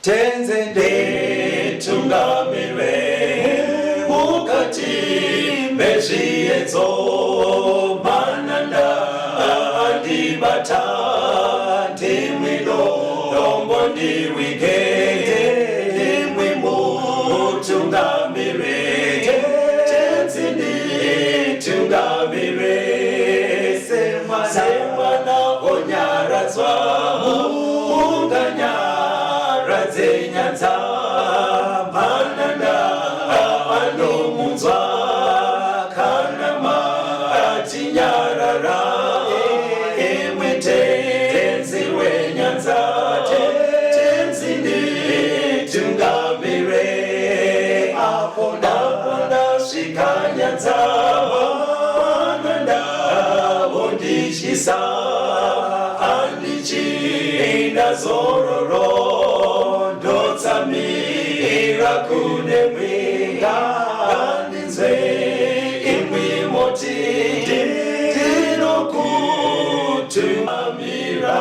Tenzi nditungamire mukati mezviedzo, mananda andibata, ndimwi dombo ndiwige, ndimwi mutungamire. Tenzi nditungamire semwana onyaradzwa munganyaradze nyanza, mananda anomunzwa kana matinyarara, imwi Tenzi wenyanza. Tenzi nditungamire apo ndasvika nyanza, mananda vondityisa, handichina zororo, ndotsamira kune mwi, ngandinzwe imwi moti ndinokutungamira.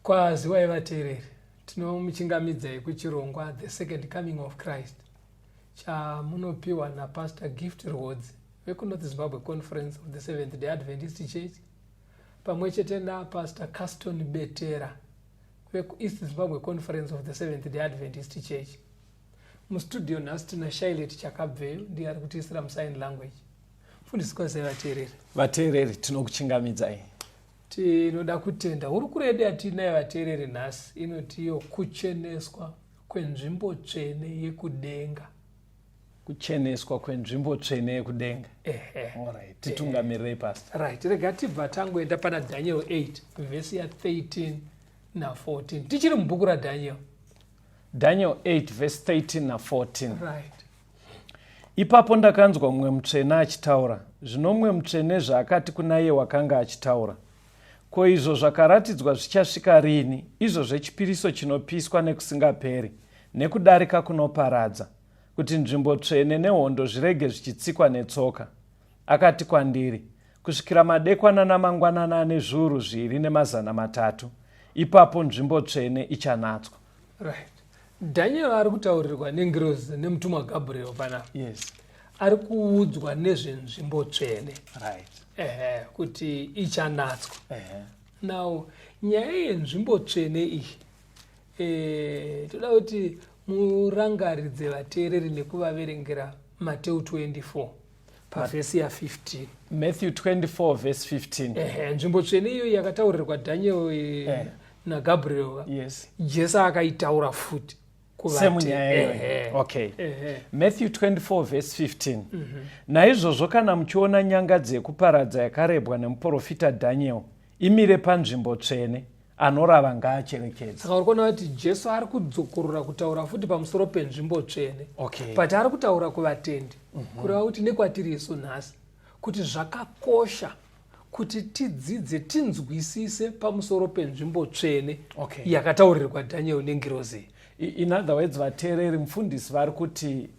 Kwaziwai vateereri, tinomuchingamidzai kuchirongwa The Second Coming of Christ chamunopiwa naPastor Gift Rwodzi vekuNorth Zimbabwe Conference of the Seventh Day Adventist Church, pamwe chete naPastor Caston Betera vekuEast Zimbabwe Conference of the Seventh Day Adventist Church. Mustudio nhasi tina Shailet Chakabveyo, ndiye ari kutiisira musign language. Mufundisi, kwazai vateereri. Vateereri, tinokuchingamidzai. Tinoda kutenda. Hurukuro yedu yatiinayo vateereri nhasi inotiyo kucheneswa kwenzvimbo tsvene yekudenga. Kucheneswa kwenzvimbo tsvene yekudenga. Ehe. Alright, titungamirirei, Pastor. Right, rega tibva tangoenda pana Daniel 8 vhesi ya13 na14, tichiri mubhuku raDaniel. Daniel 8 verse 13 na14. Right. Ipapo ndakanzwa mumwe mutsvene achitaura. Zvino mumwe mutsvene zvaakati kuna iye wakanga achitaura, "Ko izvo zvakaratidzwa zvichasvika rini, izvo zvechipiriso chinopiswa nekusingaperi nekudarika kunoparadza, kuti nzvimbo tsvene nehondo zvirege zvichitsikwa netsoka?" Akati kwandiri, "Kusvikira madekwana namangwanana ane 2300, ipapo nzvimbo tsvene ichanatswa." Right, Daniel ari kutaurirwa nengirozi, nemutumwa Gabriel panapa. Ari kuudzwa nezvenzvimbo tsvene, ehe, kuti ichanatswa. Now nyaya yenzvimbo tsvene iyi, toda kuti murangaridze vateereri nekuvaverengera Mateu 24 pavhesi ya15. Matthew 24 verse 15. Ehe, nzvimbo tsvene iyoyi yakataurirwa Daniel naGabriel, Jesu akaitaura futi. Semunyaya iyoyi, okay. Matthew 24 verse 15. Naizvozvo kana muchiona nyangadzi yekuparadza yakarebwa nemuprofita Daniel imire panzvimbo tsvene, anorava ngaacherekedze. Saka uri kuona kuti Jesu ari kudzokorora kutaura futi pamusoro penzvimbo tsvene, but ari kutaura kuvatendi, kureva kuti nekwatiri isu nhasi, kuti zvakakosha kuti tidzidze, tinzwisise pamusoro penzvimbo tsvene yakataurirwa Daniel nengirozi. In other words, vateereri, mufundisi vari kuti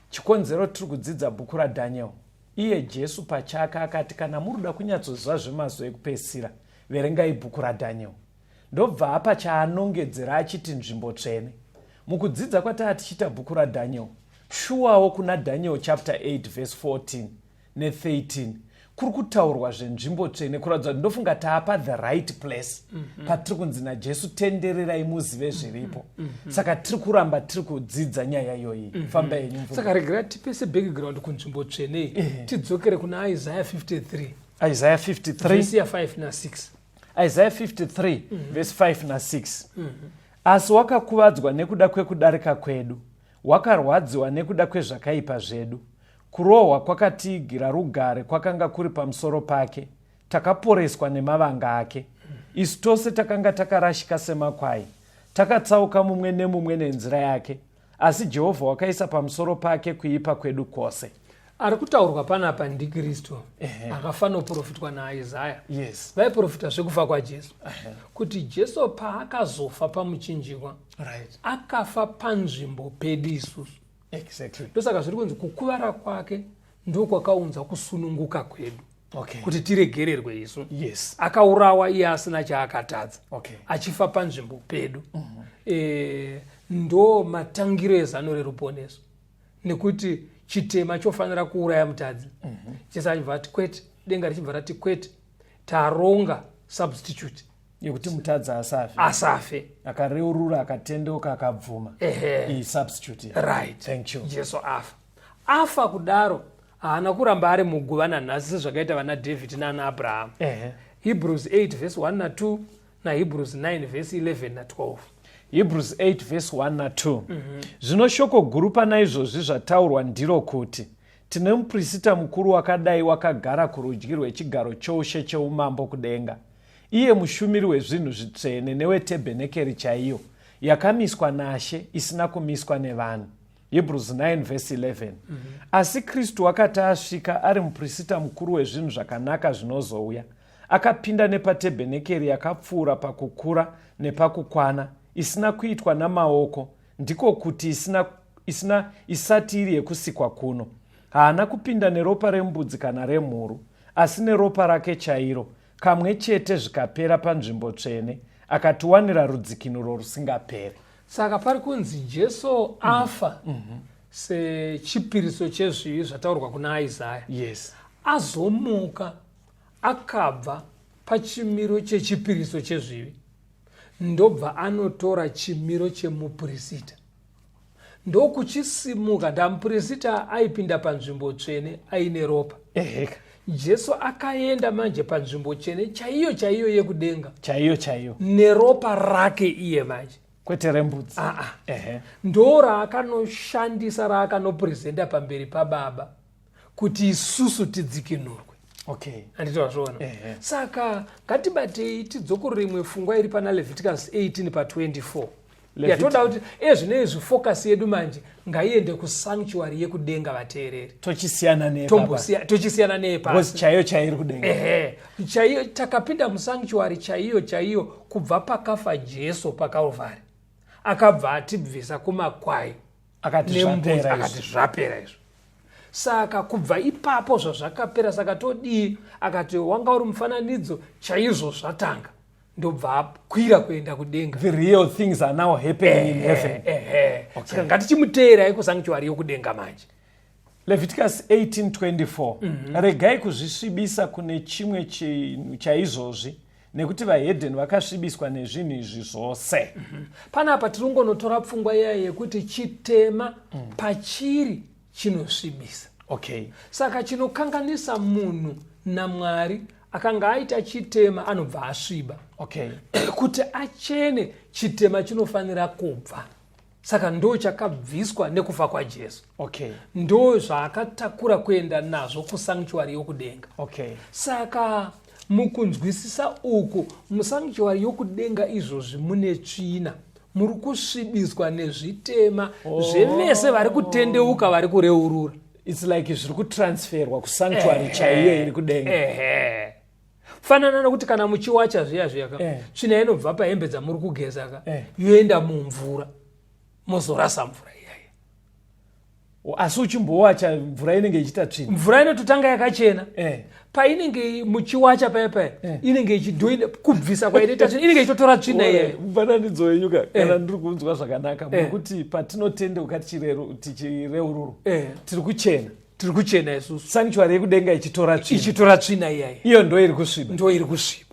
chikonzero tiri kudzidza bhuku raDaniel, iye Jesu pachake akati kana muri kuda kunyatsoziva zvemazuva ekupedzisira, verengai bhuku raDaniel. Ndobva apa chaanongedzera achiti nzvimbo tsvene. Mukudzidza kwataa tichiita bhuku raDaniel, shuwawo kuna Daniel chapter 8 verse 14 ne13 kuri kutaurwa zvenzvimbo tsvene, kuratidza kuti ndofunga taapa the right place patiri kunzi naJesu, "Tendererai muzive zviripo." Saka tiri kuramba tiri kudzidza nyaya iyoyi. Famba yenyu, mufundisi. Saka regera tipe sebackground kunzvimbo tsvene iyi, tidzokere kuna Isaiah 53. Isaiah 53. Vhesi ya5 na6. Isaiah 53 verse 5 na6. Asi wakakuvadzwa nekuda kwekudarika kwedu, wakarwadziwa nekuda kwezvakaipa zvedu. Kurohwa kwakatiigira rugare kwakanga kuri pamusoro pake, takaporeswa nemavanga ake. Isu tose takanga takarashika semakwai, takatsauka mumwe nemumwe nenzira yake, asi Jehovha wakaisa pamusoro pake kuipa kwedu kwose. Ari kutaurwa panapa ndiKristu akafanoprofitwa naIsaya. Vaiprofita zvekufa kwaJesu, kuti Jesu paakazofa pamuchinjikwa, akafa panzvimbo pedu isusu. Ndosaka zviri kunzi kukuvara kwake ndokwakaunza kusununguka kwedu. Okay. Kuti tiregererwe isu. Yes. Akaurawa iye asina chaakatadza. Okay. Achifa panzvimbo pedu. Ndo matangiro ezano reruponeso, nekuti chitema chofanira kuuraya mutadzi. Jesu achibva ati kwete, denga richibva rati kwete, taronga substitute yekuti mutadzi asafe. Asafe. Akareurura, akatendeuka, akabvuma. Ehe. Iyi substitute. Right. Thank you. Jesu afa kudaro, haana kuramba ari muguva nanhasi sezvakaita vana David naana Abrahamu. Hebrews 8 verse 1 na2 naHebrews 9 verse 11 na12. Hebrews 8 verse 1 na2. Zvino shoko guru pana izvozvi zvataurwa ndiro kuti tine muprista mukuru wakadai wakagara kurudyi rwechigaro choushe cheumambo kudenga, iye mushumiri wezvinhu zvitsvene newetebhenekeri chaiyo yakamiswa naShe, isina kumiswa nevanhu. Hebrews 9 verse 11. Asi Kristu wakati asvika ari muprista mukuru wezvinhu zvakanaka zvinozouya, akapinda nepatebhenekeri yakapfuura pakukura nepakukwana, isina kuitwa namaoko, ndiko kuti isina isati iri yekusikwa kuno. Haana kupinda neropa rembudzi kana remhuru, asi neropa rake chairo, kamwe chete zvikapera panzvimbo tsvene, akatiwanira rudzikinuro rusingaperi. Saka pari kunzi Jesu afa sechipiriso chezvivi zvataurwa kuna Isaya. Azomuka, akabva pachimiro chechipiriso chezvivi, ndobva anotora chimiro chemupurisita, ndokuchisimuka. Ndamupurisita aipinda panzvimbo tsvene aine ropa. Jesu akaenda manje panzvimbo tsvene chaiyo chaiyo yekudenga. Chaiyo chaiyo. Neropa rake iye manje. Kwete rembudzi. Aa. Ndo raakanoshandisa, raakanopresenta pamberi pababa kuti isusu tidzikinurwe. Handiti wazviona? Ehe. Saka ngatibatei, tidzokorore imwe pfungwa iri pana Leviticus 18 pa24. Yatoda kuti ezvino focus yedu manje ngaiende kusanctuary yekudenga, vateereri. Tochisiyana nepapa. Tochisiyana nepasi. Because chaiyo chairi kudenga. Ehe, chaiyo. Takapinda musanctuary chaiyo chaiyo kubva pakafa Jesu paKalvari, akabva atibvisa kumakwai akati nembudzi. Zvapera akati izvi. Zvapera izvo. Saka kubva ipapo zvazvakapera, saka todii? Akati wanga uri mufananidzo chaizvo, zvatanga, ndobva akwira kuenda kudenga. The real things are now happening in heaven. Ehe, saka ngatichimuteerai kusanctuary yokudenga manje. Leviticus 18:24. Regai kuzvisvibisa kune chimwe chinhu chaizvozvi, nekuti vahedheni vakasvibiswa nezvinhu izvi zvose. Panapa tiri kungonotora pfungwa iya yekuti chitema pachiri chinosvibisa. Saka chinokanganisa munhu naMwari, akanga aita chitema anobva asviba. Kuti achene, chitema chinofanira kubva. Saka ndo chakabviswa nekufa kwaJesu. Ndo zvaakatakura kuenda nazvo kusanctuary yokudenga. Saka mukunzwisisa uku, musanctuary yokudenga izvozvi mune tsvina, muri kusvibiswa nezvitema zvevese vari kutendeuka, vari kureurura. It's like zviri kutransferwa kusanctuary chaiyo iri kudenga. Ehe, fanana nokuti kana muchiwacha zviya zviya ka, tsvina inobva pahembe dzamuri kugeza ka, yoenda mumvura, mozorasa mvura iyaya. Asi uchimbowacha, mvura inenge ichiita tsvina. Mvura inototanga yakachena. Painenge muchiwacha paya paya, inenge ichidoina kubvisa kwainoita tsvina, inenge ichitotora tsvina iyayo. Mufananidzo wenyu ka, kana ndiri kunzwa zvakanaka, mukuti patinotendeuka tichireururwa, tiri kuchena. Tiri kuchena isusu. Sanctuary yekudenga ichitora tsvina. Ichitora tsvina iyaya. Iyo ndo iri kusviba. Ndo iri kusviba.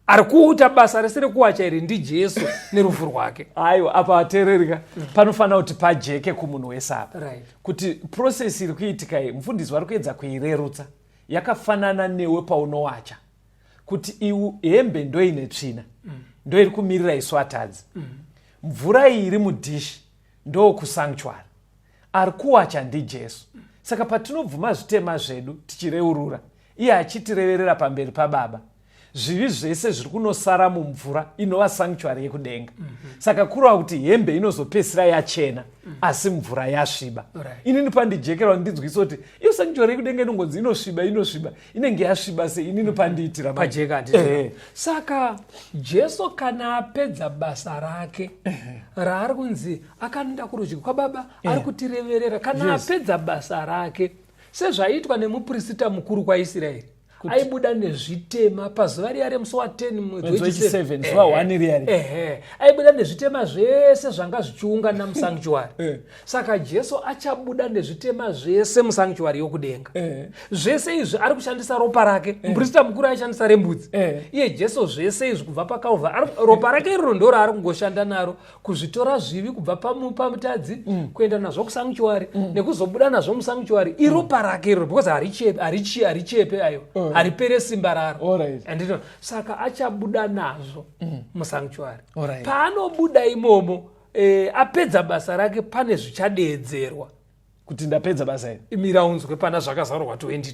Ari kuita basa rese rekuwacha iri ndiJesu nerufu rwake. Aiwa, apa vateererika, panofanira kuti pajeke kumunhu wese apa kuti process iri kuitika iyi, mufundisi vari kuedza kuirerutsa, yakafanana newe paunowacha, kuti iwu hembe ndo ine tsvina, ndo iri kumirira isu atadzi. Mvura iyi iri mudhishi ndo kusanctuary, ari kuwacha ndiJesu. Saka patinobvuma zvitema zvedu tichireurura, iye achitireverera pamberi pababa, zvivi zvese zviri kunosara mumvura inova sanctuary yekudenga. Saka kureva kuti hembe inozopedzisira yachena, asi mvura yasviba. Inini pandijekera, ndinzwisa kuti iyo sanctuary yekudenga inongonzi inosviba, inosviba, inenge yasviba sei? Inini pandiitira manje. Pajeka, handiti? Saka Jesu kana apedza basa rake raari kunzi akanoenda kurudyi kwababa, ari kutireverera, kana apedza basa rake. Sezvaiitwa nemuprista mukuru kwaIsraeri, aibuda nezvitema pazuva riya remusi wa10 mwedzi wechi7, zuva 1 riya riya. Ehe, aibuda nezvitema zvese zvanga zvichiungana musanctuary. Saka Jesu achabuda nezvitema zvese musanctuary yokudenga. Zvese izvi ari kushandisa ropa rake. Muprista mukuru aishandisa rembudzi. Iye Jesu zvese izvi kubva paCalvary, ropa rake iroro ndo raari kungoshanda naro kuzvitora zvivi kubva pamutadzi kuenda nazvo kusanctuary nekuzobuda nazvo musanctuary. Iropa rake iroro, because harichepe ayo, haripere simba raro. Andito saka achabuda nazvo musanctuary. Paanobuda imomo, apedza basa rake, pane zvichadeedzerwa kuti ndapedza basa iri. Miraunzwe pana Zvakazarurwa 22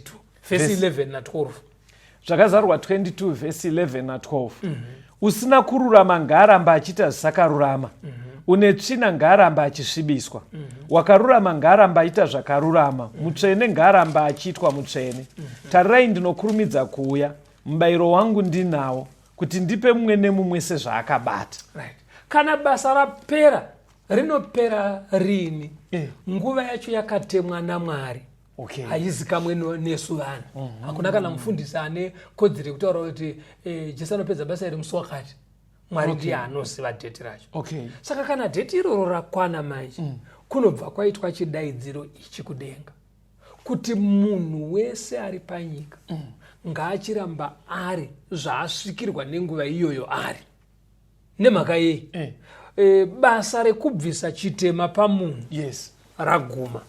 vhesi 11 na12. Zvakazarurwa 22 vhesi 11 na12. Usina kururama ngaaramba achiita zvisakarurama, une tsvina ngaaramba achisvibiswa, wakarurama ngaaramba achiita zvakarurama, mutsvene ngaaramba achiitwa mutsvene. Tarirai, ndinokurumidza kuuya, mubayiro wangu ndinawo, kuti ndipe mumwe nemumwe sezvaakabata. Right. Kana basa rapera, rinopera rini? Nguva yacho yakatemwa naMwari, haizikamwe nesu vanhu. Hakuna kana mufundisi ane kodzero yekutaura kuti Jesu anopedza basa iri musi wakati. Mwari ndiye anoziva date racho. Saka kana date iroro rakwana manje, kunobva kwaitwa chidaidziro ichi kudenga kuti munhu wese ari panyika ngaachiramba ari zvaasvikirwa nenguva iyoyo ari. Nemhaka yei? Basa rekubvisa chitema pamunhu raguma.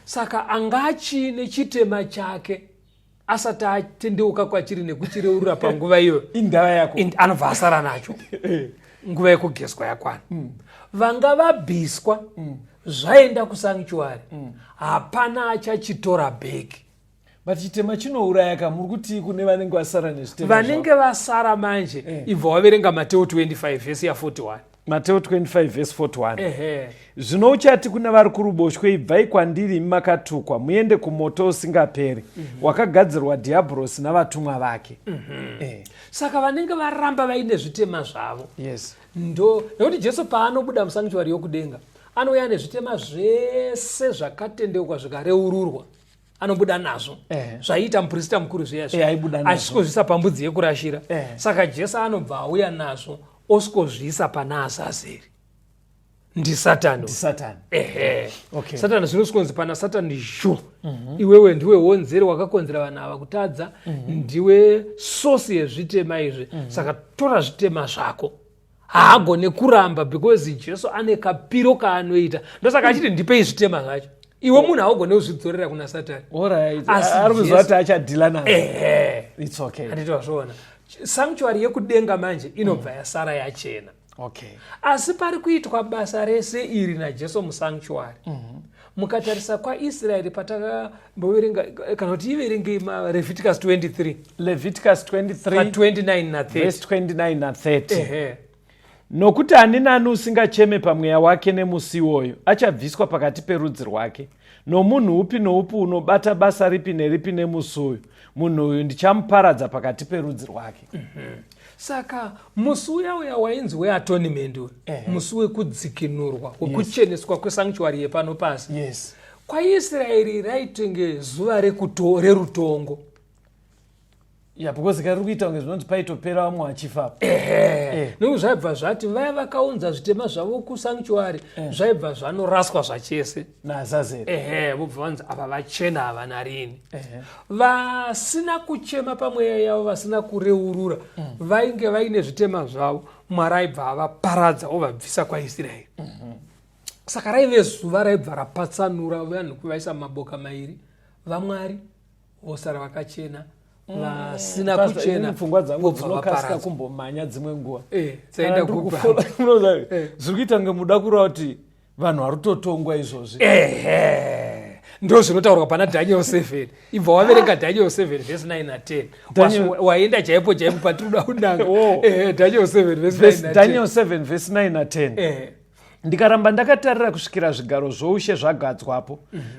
Saka anga achiine chitema chake asati atendeuka kwachiri nekuchireurura panguva iyoyo, Indava yako. Anobva asara nacho. Nguva yekugezwa yakwana. Vanga vabviswa zvaenda kusanctuary, hapana achachitora back. But chitema chinouraya ka. Muri kuti kune vanenge vasara nezvitema? Vanenge vasara manje, ibva waverenga Mateo 25 vhesi ya41. Mateo 25 vhesi 41. Ehe. Zvino uchati kuna vari kuruboshwe, "Ibvai kwandiri, imi makatukwa, muende kumoto usingaperi wakagadzirwa Dhiabhorosi navatumwa vake." Saka vanenge varamba vaine zvitema zvavo, ndo nekuti Jesu paanobuda musanctuary yokudenga anouya nezvitema zvese zvakatendeuka zvikareururwa, anobuda nazvo. Zvaiita muprista mukuru zviya, Aibuda nazvo. Achisvikozvisa pambudzi yekurashira. Saka Jesu anobva auya nazvo, osvikozviisa pana Azazeri, ndiSatani. Ndisatani. Ehe. Satani, zvinosvikonzi pana Satani, "Zhu, iwewe ndiwe wonzeri wakakonzera vanhu ava kutadza, ndiwe source yezvitema izvi, saka tora zvitema zvako." Haagone kuramba because Jesu ane kapiro kaanoita. Ndosaka achiti, "Ndipei zvitema zvacho." Iwe munhu haugone kuzvidzorera kuna Satani. Asi Ari kuziva kuti achadhila nazvo. Ehe. It's okay. Handiti wazviona? Sanctuary yekudenga manje inobva yasara yachena. Asi pari kuitwa basa rese iri naJesu musanctuary, mukatarisa kwaIsraeri patakamboverenga, kana kuti iverengei maLeviticus 23. Leviticus 23. Pa29 na30. Verse 29 na30. Ehe. Nokuti ani nani usingacheme pamweya wake nemusi iwoyo achabviswa pakati perudzi rwake. Nomunhu upi noupi unobata basa ripi neripi nemusi uyu, munhu uyu ndichamuparadza pakati perudzi rwake. Saka musi uya uya wainzi weatonement uyu, musi wekudzikinurwa, wekucheneswa kwesanctuary yepano pasi, kwaIsraeri raitenge zuva rerutongo. Ya, because kari kuita kunge zvinonzi paitopera vamwe vachifa. Ehe, nekuti zvaibva zvati vaya vakaunza zvitema zvavo kusanctuary zvaibva zvanoraswa zvachese naAzazeri. Ehe, vobva vanzi ava vachena, havana rini. Vasina kuchema pamweya yavo, vasina kureurura, vainge vaine zvitema zvavo, Mwari aibva avaparadza, ovabvisa kwaIsraeri. Saka raive zuva raibva rapatsanura vanhu, kuvaisa mumaboka mairi: vaMwari vosara vakachena, vasina Pastor, kuchena inini pfungwa dzangu vobva dzinokasika vaparadzwa. Kumbomhanya dzimwe nguva. Dzaenda Kana ndiri kupa. Unoziva, zviri kuita kunge muda kureva kuti vanhu vari kutotongwa izvozvi. Ehe, ndo zvinotaurwa pana Daniel 7. Ibva waverenga Daniel 7 vhesi 9 na10. Waenda chaipo chaipo patinoda kunanga. Oh. Ehe, Daniel 7 vhesi Verse 9 na 10. Daniel 7 vhesi 9 na10. Ehe. Ndikaramba ndakatarira kusvikira zvigaro zvoushe zvagadzwapo.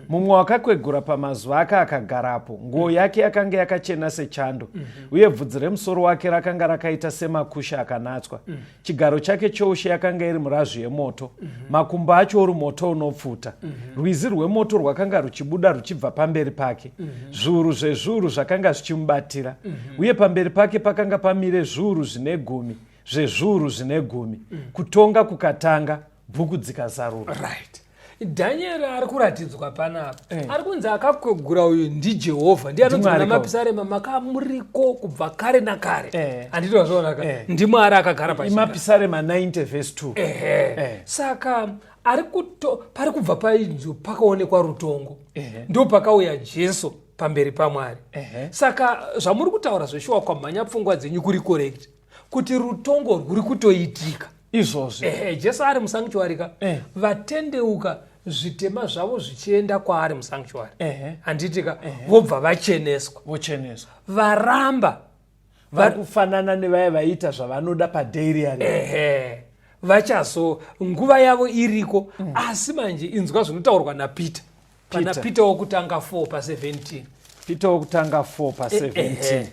Mumwe wakakwegura pamazuva ake akagarapo. Nguo yake yakanga yakachena sechando, uye bvudzi remusoro wake rakanga rakaita semakushe akanatswa. Chigaro chake choushe yakanga iri murazvu yemoto, makumbo acho uri moto unopfuta. Rwizi rwemoto rwakanga ruchibuda ruchibva pamberi pake. Zviuru zvezviuru zvakanga zvichimubatira, uye pamberi pake pakanga pamire zviuru zvine gumi zvezviuru zvine gumi. Kutonga kukatanga, bhuku dzikazarurwa. Right, Dhanieri ari kuratidzwa panapa. Ari kunzi akakwegura uyu ndiJehovha, ndiye anonzi NdiMwari muna Mapisarema, makamuriko kubva kare nakare. Handiti wazvionaka? NdiMwari akagara pachigaro. Imapisarema 90 vhesi 2. Ehe. Saka ari kuto pari kubva painzo pakaonekwa rutongo. Ndo pakauya Jesu pamberi paMwari. Saka zvamuri kutaura zveshuwa, kwamhanya pfungwa dzenyu kuri correct kuti rutongo rwuri kutoitika izvozvi. Ehe, Jesu ari musanctuary ka. Vatendeuka, zvitema zvavo zvichienda kwaari musanctuary. Handiti ka? Vobva vacheneswa. Vocheneswa. Varamba. Vari kufanana nevaya vaiita zvavanoda padairy. Ehe, vachazo nguva yavo iriko. Asi manje inzwa zvinotaurwa naPeter pana Peter. Peter wokutanga 4 pa17. Peter wokutanga 4 pa17. Ehe.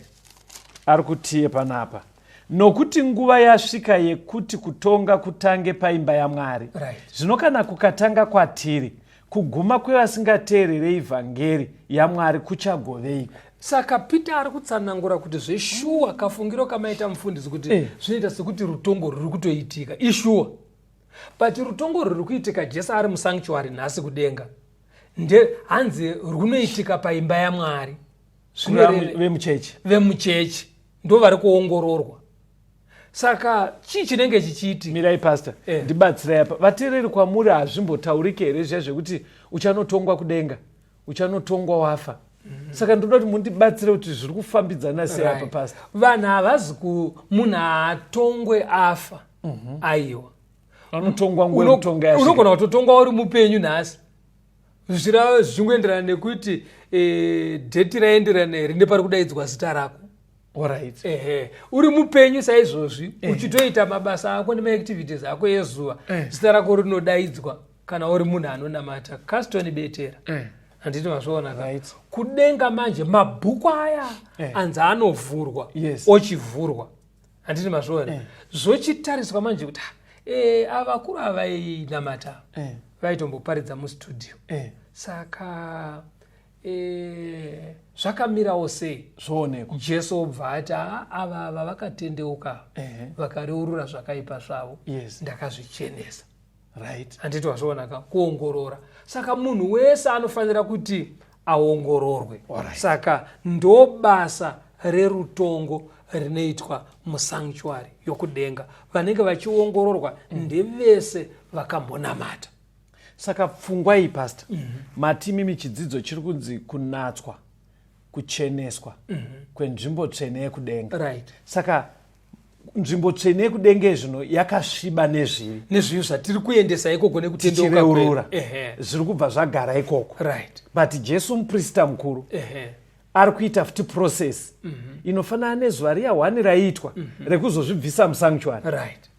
Ari kutiye panapa, nokuti nguva yasvika yekuti kutonga kutange paimba yaMwari. Zvino kana kukatanga kwatiri, kuguma kwevasingateererei vhangeri yaMwari kuchagoveiko? Saka Peter ari kutsanangura kuti zveshuwa kafungiro kamaita mufundisi kuti zvinoita sekuti rutongo rwuri kutoitika ishuwa, but rutongo rwuri kuitika Jesu ari musanctuary nhasi kudenga, nde hanzi runoitika paimba yaMwari. Zvinoreve- Vemuchechi. Vemuchechi ndo vari kuongororwa. Saka chii chinenge chichiitika? Mirai, pastor. Ndibatsirai apa. Vateereri, kwamuri hazvimbotauriki here zviya zvekuti uchanotongwa kudenga, uchanotongwa wafa? Saka ndoda kuti mundibatsire kuti zviri kufambidzana sei apa. Pastor. Vanhu havazi ku munhu haatongwe afa, aiwa. Vanotongwa nguva yekutonga yasvika. Unogona kutotongwa uri mupenyu nhasi, zvichireva zvichingoenderana nekuti date raenderana here nepari kudaidzwa zita rako. Ehe, uri mupenyu saizvozvi, uchitoita mabasa ako nemaactivities ako ezuva, zita rako rinodaidzwa kana uri munhu anonamata. Caston Betera. Handiti mazviona ka? Kudenga manje mabhuku aya anzi anovhurwa. Ochivhurwa, handiti mazviona? Zvochitariswa manje kuti ah, ava vakuru ava vainamata, vaitomboparidza mustudio. Saka zvakamirawo sei? Zvoonekwa. Jesu obva ati, "Ah, ava vakatendeuka, vakareurura zvakaipa zvavo, ndakazvichenesa." Handiti wazviona ka? Kuongorora. Saka munhu wese anofanira kuti aongororwe. Saka ndo basa rerutongo rinoitwa musanctuary yokudenga. Vanenge vachiongororwa ndevese vakambonamata. Saka pfungwa iyi, pastor, mati mimi chidzidzo chiri kunzi kunatswa, kucheneswa kwenzvimbo tsvene yekudenga. Saka nzvimbo tsvene yekudenga zvino yakasviba nezvivi. Nezvivi zvatiri kuendesa ikoko nekutendeuka tichireurura. Kwedu. Zviri kubva zvagara ikoko. But Jesu muprista mukuru ari kuita futi process inofanana nezuva riya hwani raiitwa rekuzozvibvisa musanctuary,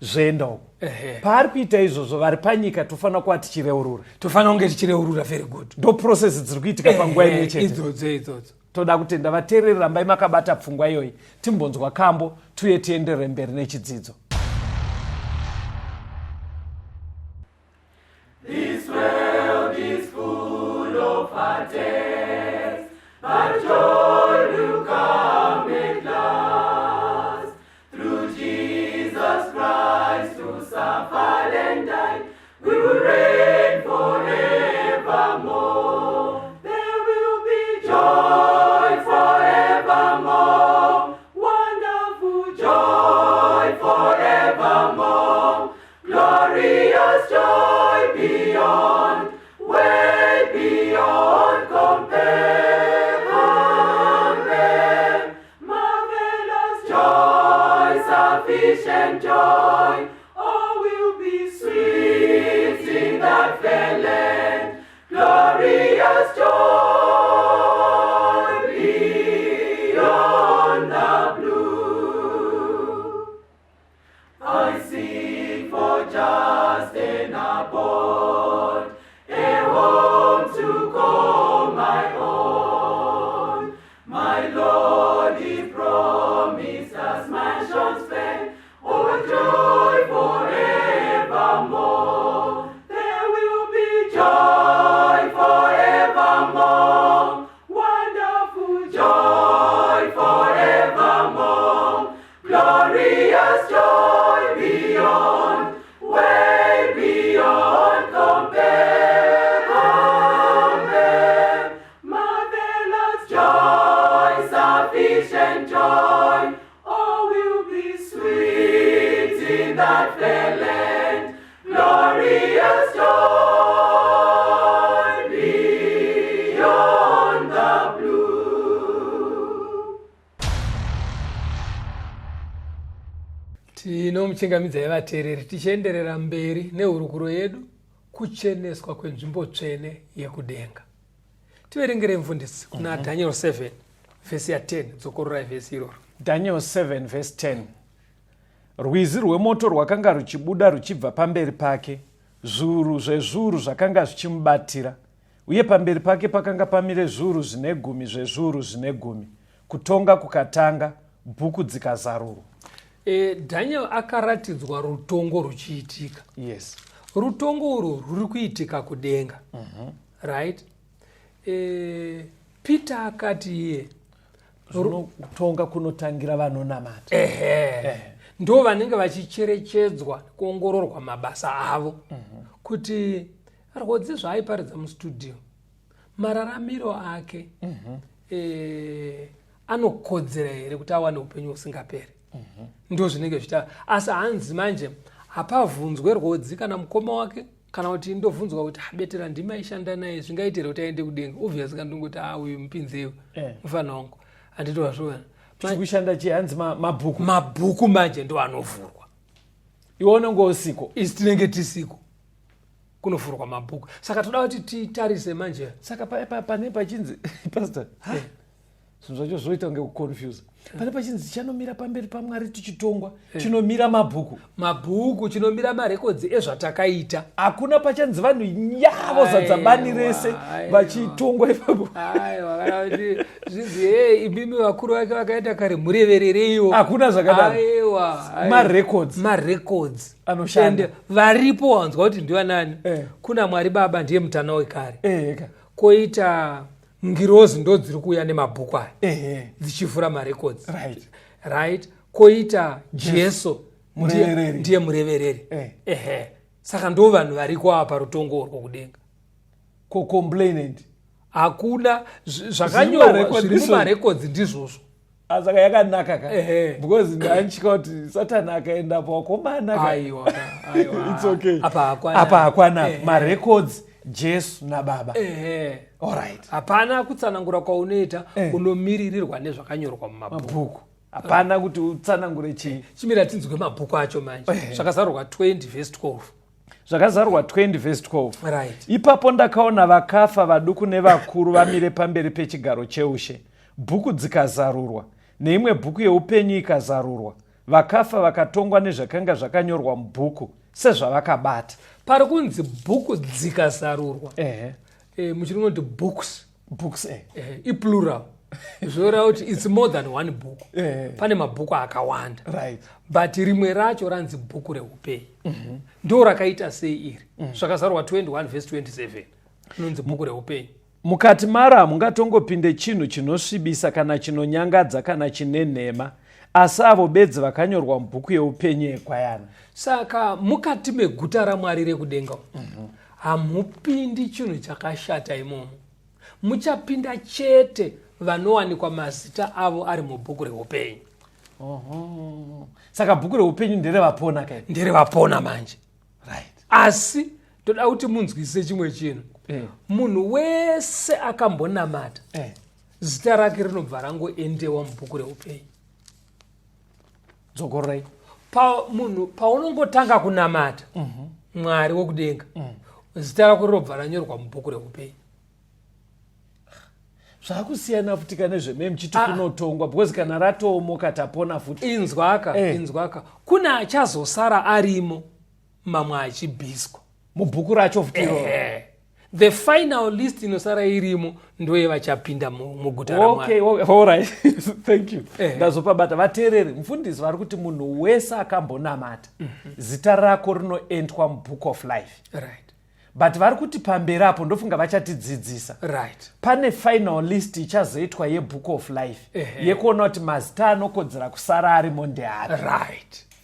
zvoenda uko. Paari kuita izvozvo, vari panyika tofanira kuva tichireurura. Tofanira kunge tichireurura, very good. Ndo process dziri kuitika panguva imwe chete. Idzodzo idzodzo. Toda kutenda vateereri, rambai makabata pfungwa iyoyi. Timbonzwa kambo, tuye tienderere mberi nechidzidzo. This world is full of heartaches, but joy will come at last. Through Jesus Christ who suffered and died, we will reign forevermore. There will be joy forevermore, wonderful joy forevermore. Glorious joy beyond, way beyond compare. Compare. Marvelous joy, sufficient joy, all will be sweet in that fair land. Glorious joy beyond the blue. I seek for just an abode. Anguish and joy, all will be sweet in that fair land. Glorious joy beyond the blue. Tinomuchingamidzai vateereri tichienderera mberi nehurukuro yedu kucheneswa kwenzvimbo tsvene yekudenga. Tiverengere mufundisi kuna Daniel 7 vhesi ya10, dzokororai vhesi iroro. Daniel 7 vhesi 10. Rwizi rwemoto rwakanga ruchibuda ruchibva pamberi pake, zviuru zvezviuru zvakanga zvichimubatira, uye pamberi pake pakanga pamire zviuru zvine gumi zvezviuru zvine gumi. Kutonga kukatanga, bhuku dzikazarurwa. Daniel akaratidzwa rutongo ruchiitika. Rutongo urwu rwuri kuitika kudenga. Right? Peter akati iye Kutonga kunotangira vanonamata. Ehe, ndo vanenge vachicherechedzwa kuongororwa mabasa avo kuti Rwodzi zvaaiparidza mustudio, mararamiro ake anokodzera here kuti awane upenyu husingaperi. Ndo zvinenge zvichita. Asi hanzi manje hapavhunzwe Rwodzi kana mukoma wake, kana kuti ndovhunzwa kuti abetera ndimaishanda naye, zvingaite here kuti aende kudenga? Obvious kandongoti a uyu mupinzewo mufana wangu, handiti wazviona? Tiri kushanda chii? Hanzi mabhuku. Mabhuku manje ndo anovhurwa. Iwe unenge usiko. Isi tinenge tisiko kunovhurwa mabhuku, saka toda kuti titarise manje. Saka pane pachinzi, pastor, ha? Zvinhu zvacho zvoita kunge kuconfuse. Pane pachinzi tichanomira pamberi paMwari tichitongwa, chinomira mabhuku. Mabhuku, chinomira marekodzi ezvatakaita. Hakuna pachanzi vanhu yavo zadza bani rese Aiwa. vachitongwa ipapo. Aiwa, kana kuti zvinzi, "Hey, imimi vakuru vake vakaita kare, mureverereiwo." Hakuna zvakadaro. Aiwa, aiwa. Marecords. Marecords Anoshanda. And varipo wanzwa kuti ndivanani? Kuna Mwari Baba, ndiye mutana wekare. Eka. Koita ngirozi, ndo dziri kuuya nemabhuku aya dzichivhura marecords. Right, koita Jesu, Murevereri. Ndiye murevereri. Ehe, saka ndo vanhu variko ava parutongo urwo kudenga. Ko complainant? Hakuna zvakanyorwa Zviri zviri mumarecords. Mumarekodzi ndizvozvo. Ah, saka yakanaka ka, because ndanditya kuti Satani akaendapo, wakomana ka. Aiwa, aiwa. It's okay. Apa hakwana. Apa hakwana. Marecords, Jesu naBaba. Ehe. Alright. Hapana kutsanangura kwaunoita. Unomiririrwa nezvakanyorwa mumabhuku. Mabhuku, hapana kuti utsanangure chii. Chimira tinzwe mabhuku acho manje. Zvakazarurwa 20 vhesi 12. Zvakazarurwa 20 vhesi 12. Ipapo ndakaona vakafa, vaduku nevakuru, vamire pamberi pechigaro cheushe. Bhuku dzikazarurwa, neimwe bhuku yeupenyu ikazarurwa. Vakafa vakatongwa nezvakanga zvakanyorwa mubhuku sezvavakabata. Pari kunzi bhuku dzikazarurwa. Muchirungu kuti books. Books. Iplural, zvoreva kuti it's more than one book. Pane mabhuku akawanda. But rimwe racho ranzi bhuku reupenyu. Ndo rakaita sei iri? Zvakazarurwa 21 vhesi 27, rinonzi bhuku reupenyu. Mukati maro hamungatongopinde chinhu chinosvibisa kana chinonyangadza kana chine nhema, asi avo bedzi vakanyorwa mubhuku yeupenyu yeGwayana. Saka mukati meguta raMwari rekudenga umu, hamupindi chinhu chakashata imomo. Muchapinda chete vanowanikwa mazita avo ari mubhuku reupenyu. Oho. Saka bhuku reupenyu nderevapona kai? Nderevapona manje. Asi toda kuti munzwisise chimwe chinhu. Munhu wese akambonamata, zita rake rinobva rangoendewa mubhuku reupenyu. Dzokororai. Pa munhu paunongotanga kunamata Mwari wokudenga, zita rako rinobva ranyorwa mubhuku reupenyu. Zvakusiyana futi kane zveme muchiti Ah. kunotongwa, because kana ratoomoka tapona futi. Inzwaka. Inzwaka, kune achazosara arimo, mamwe achibviswa. Mubhuku racho futi iroro? Ehe. The final list inosara irimo ndoyevachapinda muguta raMwari. Okay, alright, thank you. Ndazopabata. Vateereri, mufundisi vari kuti munhu wese akambonamata, zita rako rinoentwa mubook of life. But vari kuti pamberi apo, ndofunga vachatidzidzisa, pane final list ichazoitwa yebook of life yekuona kuti mazita anokodzera kusara arimo ndeapi.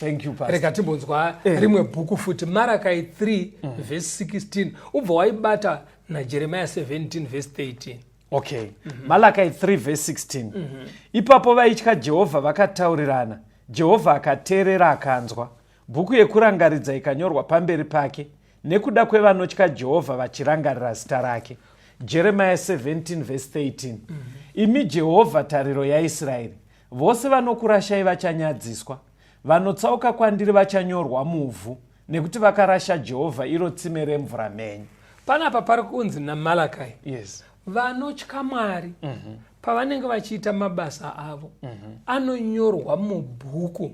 Thank you, Pastor. Rega timbonzwa rimwe bhuku futi, Marakai 3 vhesi 16, ubva waibata naJeremiah 17 vhesi 13. Okay. Malachi 3 verse 16. Ipapo vaitya Jehovha vakataurirana, Jehovha akateerera akanzwa. Bhuku yekurangaridza ikanyorwa pamberi pake nekuda kwevanotya Jehovha vachirangarira zita rake. Jeremiah 17 verse 13. Imi Jehovha tariro yaIsraeri, vose vanokurashai vachanyadziswa, vanotsauka kwandiri vachanyorwa muvhu, nekuti vakarasha Jehovha iro tsime remvura mhenyu. Panapa pari kunzi naMalakai, Yes. Vanotya Mwari pavanenge vachiita mabasa avo anonyorwa mubhuku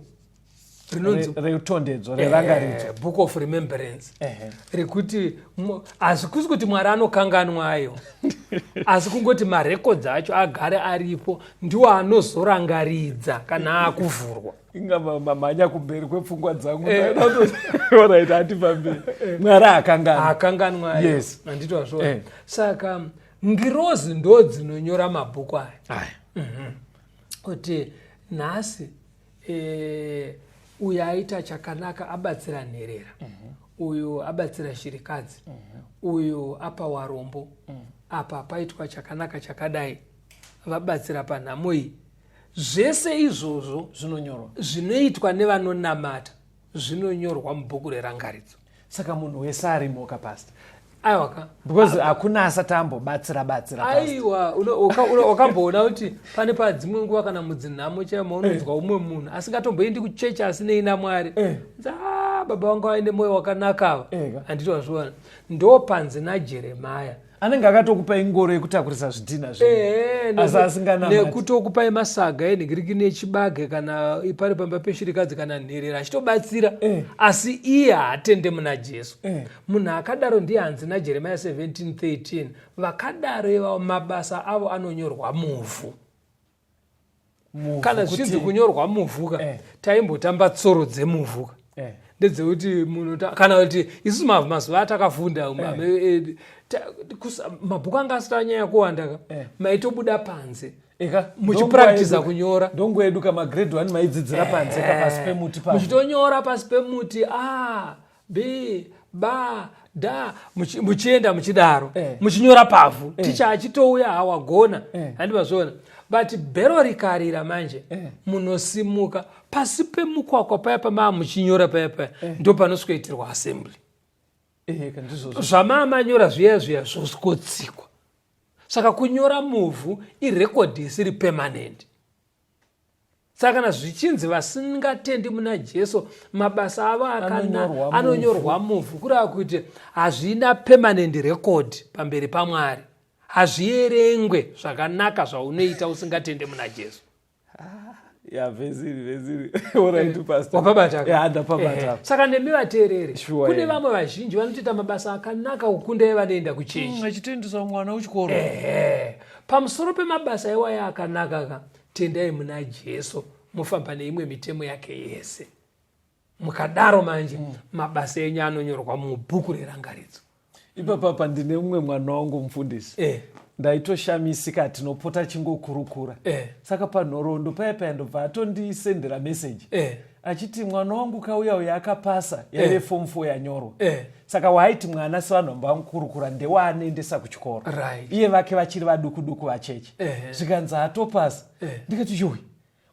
rinonzi Reutondedzo, rerangaridzo. Book of remembrance, rekuti hazvikusi kuti Mwari anokanganwa ayo, asi kungoti marekodzi acho agare aripo, ndiwo anozorangaridza kana akuvhurwa. Inga mamhanya kumberi kwepfungwa dzangu. Alright, hatifambei. Mwari hakanganwa. Akanganwa ayo. Handiti wazviona? Saka ngirozi ndo dzinonyora mabhuku aya. Kuti nhasi uyu aita chakanaka, abatsira nherera, uyu abatsira shirikadzi, uyu apa warombo, apa paitwa chakanaka chakadai, vabatsira panhamo iyi, zvese izvozvo zvinonyorwa, zvinoitwa nevanonamata zvinonyorwa mubhuku rerangaridzo. Saka munhu wese arimo ka, Pastor? Aiwa ka. Because hakuna asati ambobatsira batsira, Pastor. Aiwa, wakamboona kuti pane padzimwe nguva kana mudzinhamo chaimo unonzwa umwe munhu asingatomboendi kuchechi, asinei naMwari, Nzi, "Ah, baba vangu vaine mwoyo wakanaka ava." Handiti wazviona? Ndo panzi naJeremaya Anenge akatokupai ngoro yekutakurisa zvidhina zvenyu, asi asinganamati. Nekutokupai masaga enhingiriki nechibage kana pari pamba peshirikadzi kana nherera, achitobatsira, asi iye haatende muna Jesu. Munhu akadaro ndiye hanzi naJeremia 17:13, vakadaro ivavo mabasa avo anonyorwa muvhu. Muvhu. Kana zvichinzi kunyorwa muvhu ka, taimbotamba tsoro dzemuvhu ka. Ndedzekuti munhu kana kuti isusu mazuva atakafunda, mabhuku anga asati anyanya kuwanda ka, maitobuda panze Eka, muchipractiza kunyora. Ndongo yedu kama grade 1 maidzidzira panze ka, pasi pemuti pa. Muchitonyora pasi pemuti, a b ba da, muchienda muchidaro, muchinyora pavhu, ticha achitouya, hawagona. Handivazviona? But bhero rikarira manje, munosimuka pasi pemukwakwa paya pamaa muchinyora paya paya, ndo panosweitirwa assembly. Eka, ndizvozvo. Zvamaa manyora zviya zviya zvosvotsikwa. Saka kunyora muvhu irekodhi isiri permanent. Saka kana zvichinzi vasingatendi muna Jesu mabasa avo Anonyorwa muvhu. Anonyorwa muvhu, kureva kuti hazvina permanent record pamberi paMwari, hazvierengwe zvakanaka zvaunoita usingatende muna Jesu. Ya, veziri veziri. Alright, Pastor. Wapabata ka? Ya, ndapabata. Saka nemi vateereri, kune vamwe vazhinji vanotoita mabasa akanaka kukunda evanoenda kuchechi, Achitoendesa mwana kuchikoro. Ehe. Pamusoro pemabasa iwaya akanaka ka, tendai muna Jesu, mufamba neimwe mitemo yake yese. Mukadaro manje, mabasa enyu anonyorwa mubhuku rerangaridzo. Ipapapa ndine mumwe mwana wangu, mufundisi. Ndaitoshamisika, tinopota chingokurukura. Saka panhoroondo paya paya ndobva atondisendera meseji achiti mwana wangu kauya uya akapasa, yaive form 4 yanyorwa. Saka waaiti mwana sevanhu vamba vamukurukura ndewaanoendesa kuchikoro, iye vake vachiri vaduku duku vacheche. Zvikanzi atopasa. Ndikati, "Yoi,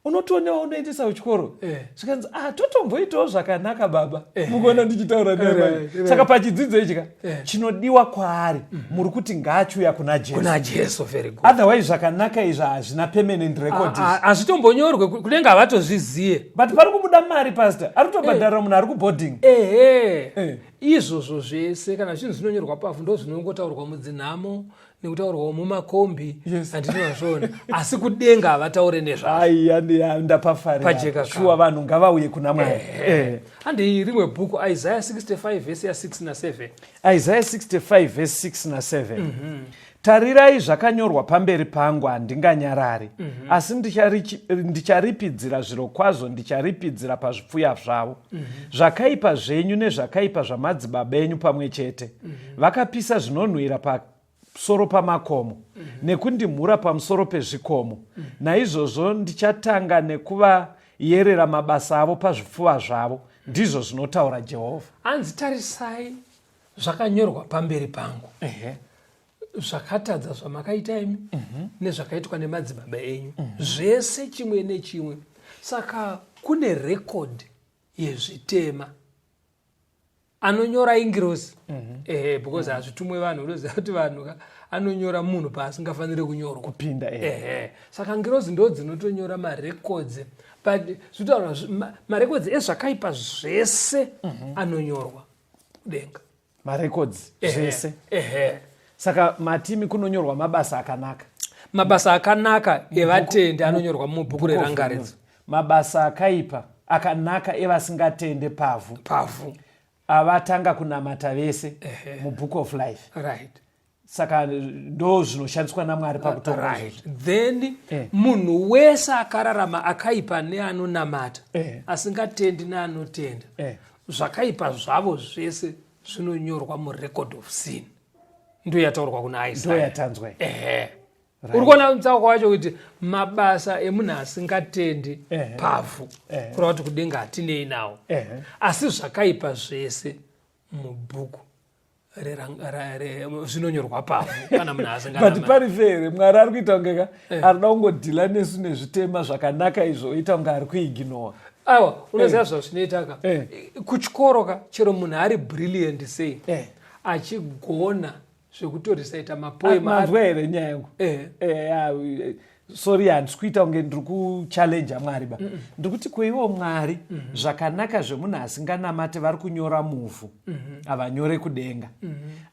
unotonewa unoendesa kuchikoro?" Zvikanzi, "Ah, totomboitawo zvakanaka baba." Mukuona ndichitaura naye manje. Saka pachidzidzo ichi ka, chinodiwa kwaari muri kuti ngaachiuya kuna Jesu. Kuna Jesu, very good. Otherwise zvakanaka izvi hazvina permanent record izvi. Hazvitombonyorwe, kunenge havatozviziye. But pari kubuda mari, Pastor, ari kutobhadharira munhu ari kuboarding. Ehe. Izvozvo zvese kana zvinhu zvinonyorwa pavhu ndo zvinongotaurwa mudzinhamo nekutaurwawo mumakombi. Handinozvona, asi kudenga havataure nezvazvo. Aiya, ndapafarira. Pajeka ka. Shuwa, vanhu ngavauye kuna Mwari. Handei rimwe bhuku, Isaiah 65 vhesi ya6 na7. Isaiah 65 vhesi 6 na7. Tarirai, zvakanyorwa pamberi pangu, handinganyarari, asi ndicharipidzira zviro kwazvo, ndicharipidzira pazvipfuya zvavo zvakaipa zvenyu nezvakaipa zvamadzibaba enyu pamwe chete. Vakapisa zvinonhuhwira pamusoro pamakomo nekundimhura pamusoro pezvikomo. Naizvozvo ndichatanga nekuvayerera mabasa avo pazvipfuva zvavo, ndizvo zvinotaura Jehovha. Hanzi, tarisai, zvakanyorwa pamberi pangu. Zvakatadza zvamakaita imi nezvakaitwa nemadzibaba enyu zvese, chimwe nechimwe. Saka kune record yezvitema. Anonyora ingirosi, ehe, because hazvitumwe vanhu. Unoziva kuti vanhu ka, anonyora munhu paasingafaniri kunyorwa. Kupinda, eh. Ehe, saka ngirozi ndo dzinotonyora marecords, but zvinotaura marecords ezvakaipa zvese anonyorwa kudenga. Marecords Ehe, zvese. Ehe. Saka matimi kunonyorwa mabasa akanaka. Mabasa akanaka evatendi anonyorwa mubhuku rerangaridzo. Mabasa akaipa, akanaka evasingatende pavhu. Pavhu. Avatanga kunamata vese mubook of life. Right. Saka ndo zvinoshandiswa naMwari pakutonga. Right, then munhu wese akararama akaipa neanonamata, asingatendi neanotenda, zvakaipa zvavo zvese zvinonyorwa murecord of sin. Ndo yataurwa kuna Ndo Isaya. yatanzwa iyi. Ehe, uri kuona mutsauko wacho kuti mabasa emunhu asingatendi pavhu, kureva kuti kudenga hatinei nawo, asi zvakaipa zvese mubhuku zvinonyorwa pavhu kana munhu But asinganamati. pari fair, Mwari ari kuita kunge ka arida kungodhila nesu nezvitema zvakanaka izvo, oita kunge ari kuignora. Aiwa, unoziva zvazvinoita ka, kuchikoro ka, chero munhu ari brilliant sei, achigona zvekutorisaita mapoem. Manzwa here nyaya yangu? Eh. Sorry, handisi kuita kunge ndiri kuchallenja Mwari ba. Ndiri kuti kweiwo Mwari, zvakanaka zvemunhu asinganamati vari kunyora muvhu, havanyore kudenga,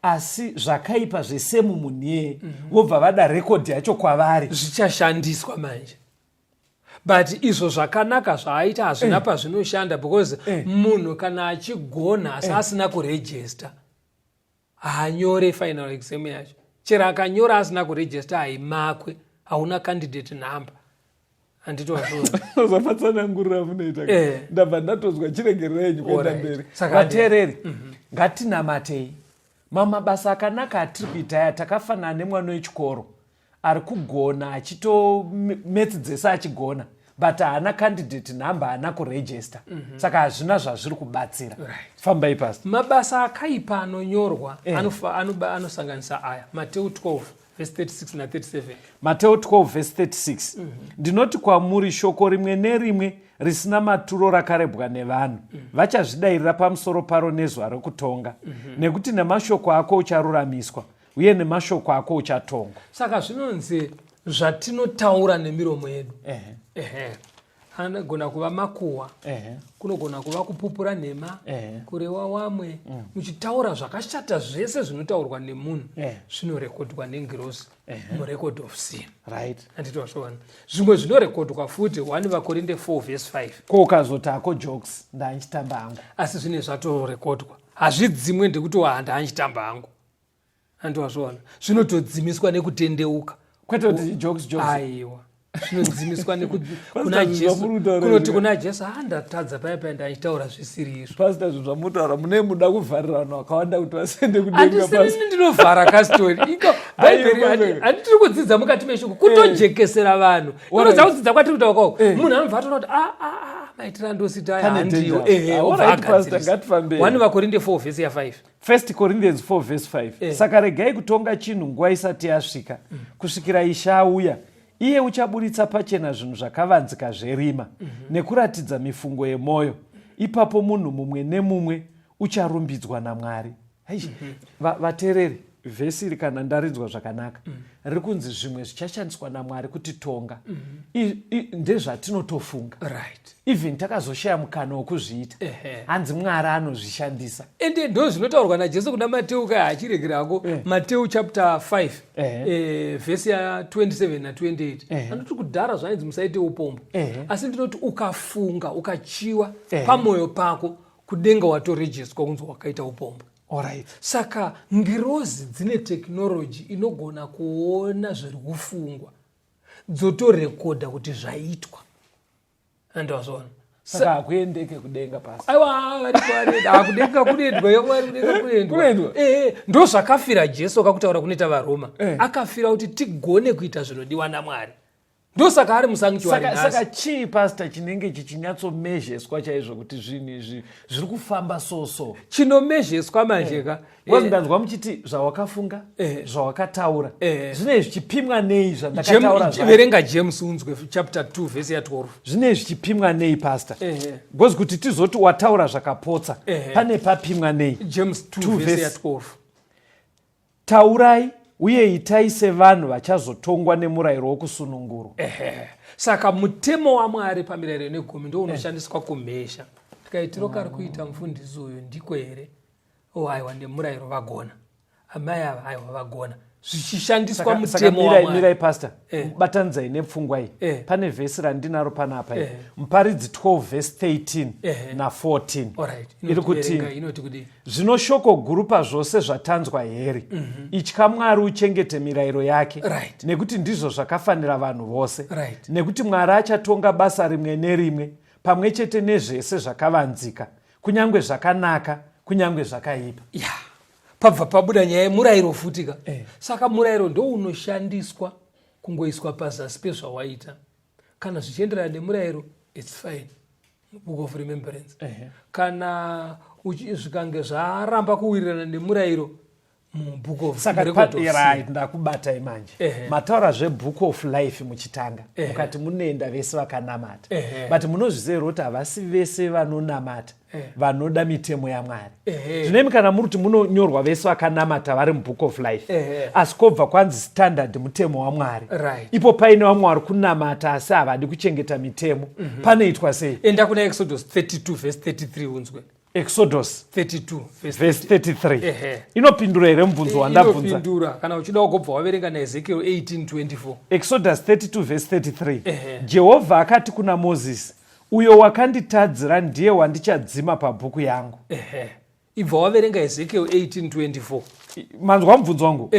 asi zvakaipa zvesemu munhu iyeye vobva vada rekodhi yacho kwavari. Zvichashandiswa manje, but izvo zvakanaka zvaaita hazvina pazvinoshanda, because munhu kana achigona asi asina kurejista, haanyore final exam yacho. Chero akanyora asina kurejista, haimakwe, hauna candidate number, handiti wazviona? Zvafatsanangurira munoita. Ndabva ndatozwa, chiregerera yenyu kuenda mberi. Saka Vateereri, ngatinamatei. Mamabasa akanaka atiri kuita aya, takafanana nemwana wechikoro ari kugona, achito maths dzese achigona, but haana candidate number, haana kurejista, saka hazvina zvazviri kubatsira. Fambai, pastor. Mabasa akaipa anonyorwa anosanganisa aya: Mateu 12 verse 36 na37. Mateo 12 verse 36: "Ndinoti kwamuri, shoko rimwe nerimwe risina maturo rakarebwa nevanhu, vachazvidayirira pamusoro paro nezuva rokutonga, nekuti nemashoko ako ucharuramiswa, uye nemashoko ako uchatongwa." Saka zvinonzi zvatinotaura nemiromo yedu, ehe, anogona kuva makuhwa, kunogona kuva kupupura nhema, kurewa wamwe muchitaura zvakashata, zvese zvinotaurwa nemunhu zvinorekodwa nengirosi murecord of sin. Handiti wazviona? Zvimwe zvinorekodwa futi, 1 VaKorinde 4 verse 5. Ko ukazoti ako jokes, ndanchitamba hangu? Asi zvine zvatorekodwa, hazvidzimwe ndekuti wahanda anchitamba hangu, handiti wazviona? Zvinotodzimiswa nekutendeuka. Kwete kuti jokes jokes. Aiwa, zvinodzimiswa kuna Pastor, Jesu. zvamuri kutaura Kunoti izvi. kuna Jesu, ha, ndatadza paya paya, ndachitaura zvisiri izvo. Pastor, zvinhu zvamutaura, mune muda kuvharira vanhu vakawanda kuti vasende kudenga, pastor. Handisirini ndinovhara kastori iko. Bhaibheri. Aiwa, pastor. Handitiri kudzidza mukati meshoko kutojekesera vanhu. Inoza kudzidza kwatiri kutaura kwako, munhu anobva atoona kuti "Ah, ah, ah, maitiro andosita aya Pane handiyo." danger. Ehe, Ah, obva alright, pastor, agadzirisa. ngatifambei. 1 VaKorinde 4 vhesi ya5. 1 Corinthians 4 verse 5: "Saka regai kutonga chinhu nguva isati yasvika, kusvikira Ishe auya. Iye uchaburitsa pachena zvinhu zvakavanzika zverima, nekuratidza mifungo yemwoyo. Ipapo munhu mumwe nemumwe ucharumbidzwa naMwari." Hei, vateereri, vhesi iri, kana ndarinzwa zvakanaka, riri kunzi zvimwe zvichashandiswa naMwari kutitonga ndezvatinotofunga, even takazoshaya mukana wokuzviita. Hanzi Mwari anozvishandisa. Ende ndo zvinotaurwa naJesu kuna Mateu ka, achiregerako. Mateu chapter 5, vhesi ya27 na28, anoti kudhara zvainzi musaite upombo, asi ndinoti ukafunga ukachiwa pamwoyo pako, kudenga watorejiswa kunzi wakaita upombo. Saka ngirozi dzine technology inogona kuona zviri kufungwa, dzotorekodha kuti zvaitwa, andawazvaona? Saka hakuendeke kudenga pasi? Aiwa, variko varenda. Kudenga kunoendwa, yamwari, kudenga kunoendwa. Kunoendwa? Ehe, ndo zvakafira Jesu, kakutaura kunoita vaRoma. Akafira kuti tigone kuita zvinodiwa naMwari. Ndosaka ari musanctuary nhasi. Saka chii pastor chinenge chichinyatsomezheswa chaizvo kuti zvinhu izvi zviri kufamba so so? Chinomezheswa manje ka. Because ndanzwa muchiti zvawakafunga, zvawakataura, zvinenge zvichipimwa nei zvandakataura zvacho? Verenga James unzwe chapter 2 verse ya 12. Zvinenge zvichipimwa nei pastor? Because kuti tizoti wataura zvakapotsa, pane papimwa nei? James 2 verse ya 12. Taurai uye itai sevanhu vachazotongwa nemurayiro wokusunungurwa. Ehe. Saka mutemo waMwari pamirayiro ine gumi ndo unoshandiswa kumhesha. Tikaitiro kari kuita mufundisi uyu ndiko here? Oh, aiwa nemurayiro vagona. Amai ava aiwa vagona. Zvichishandiswa mutemo waMwari. Mirai pastor. Batanidzai nepfungwa iyi. Pane vhesi randinaro panapa iri. Muparidzi 12 vhesi 13 na 14. Alright. Iri kuti Inoti kudii? Zvino shoko guru pazvose zvatanzwa heri. Itya Mwari uchengete mirayiro yake, nekuti ndizvo zvakafanira vanhu vose. Nekuti Mwari achatonga basa rimwe nerimwe pamwe chete nezvese zvakavanzika, kunyange zvakanaka, kunyange zvakaipa. Ya, pabva pabuda nyaya yemurayiro futi ka. Saka murayiro ndounoshandiswa kungoiswa pazasi pezvawaita. Kana zvichienderana nemurayiro, it's fine. Book of Remembrance. Kana zvikange zvaramba kuwirirana nemurayiro mubook of Saka record of sin. Right, ndakubatai manje. Mataura zvebook of life muchitanga, mukati munoenda vese vakanamata. But munozviziva here kuti havasi vese vanonamata vanoda mitemo yaMwari? Zvino imi kana muri kuti munonyorwa vese vakanamata vari mubook of life, asi kobva kwanzi standard mutemo waMwari. Ipo paine vamwe vari kunamata asi havadi kuchengeta mitemo. Panoitwa sei? Enda kuna Exodus 32 verse 33 unzwe. Exodus 32 verse verse 33. Inopindura here mubvunzo wandabvunza? Inopindura. Kana uchida kugobva waverenga naEzekiel 18:24. Exodus 32 verse 33. Jehovha akati kuna Mozisi, uyo wakanditadzira ndiye wandichadzima pabhuku yangu. Ibva waverenga Ezekiel 18:24. Manzwa mubvunzo wangu?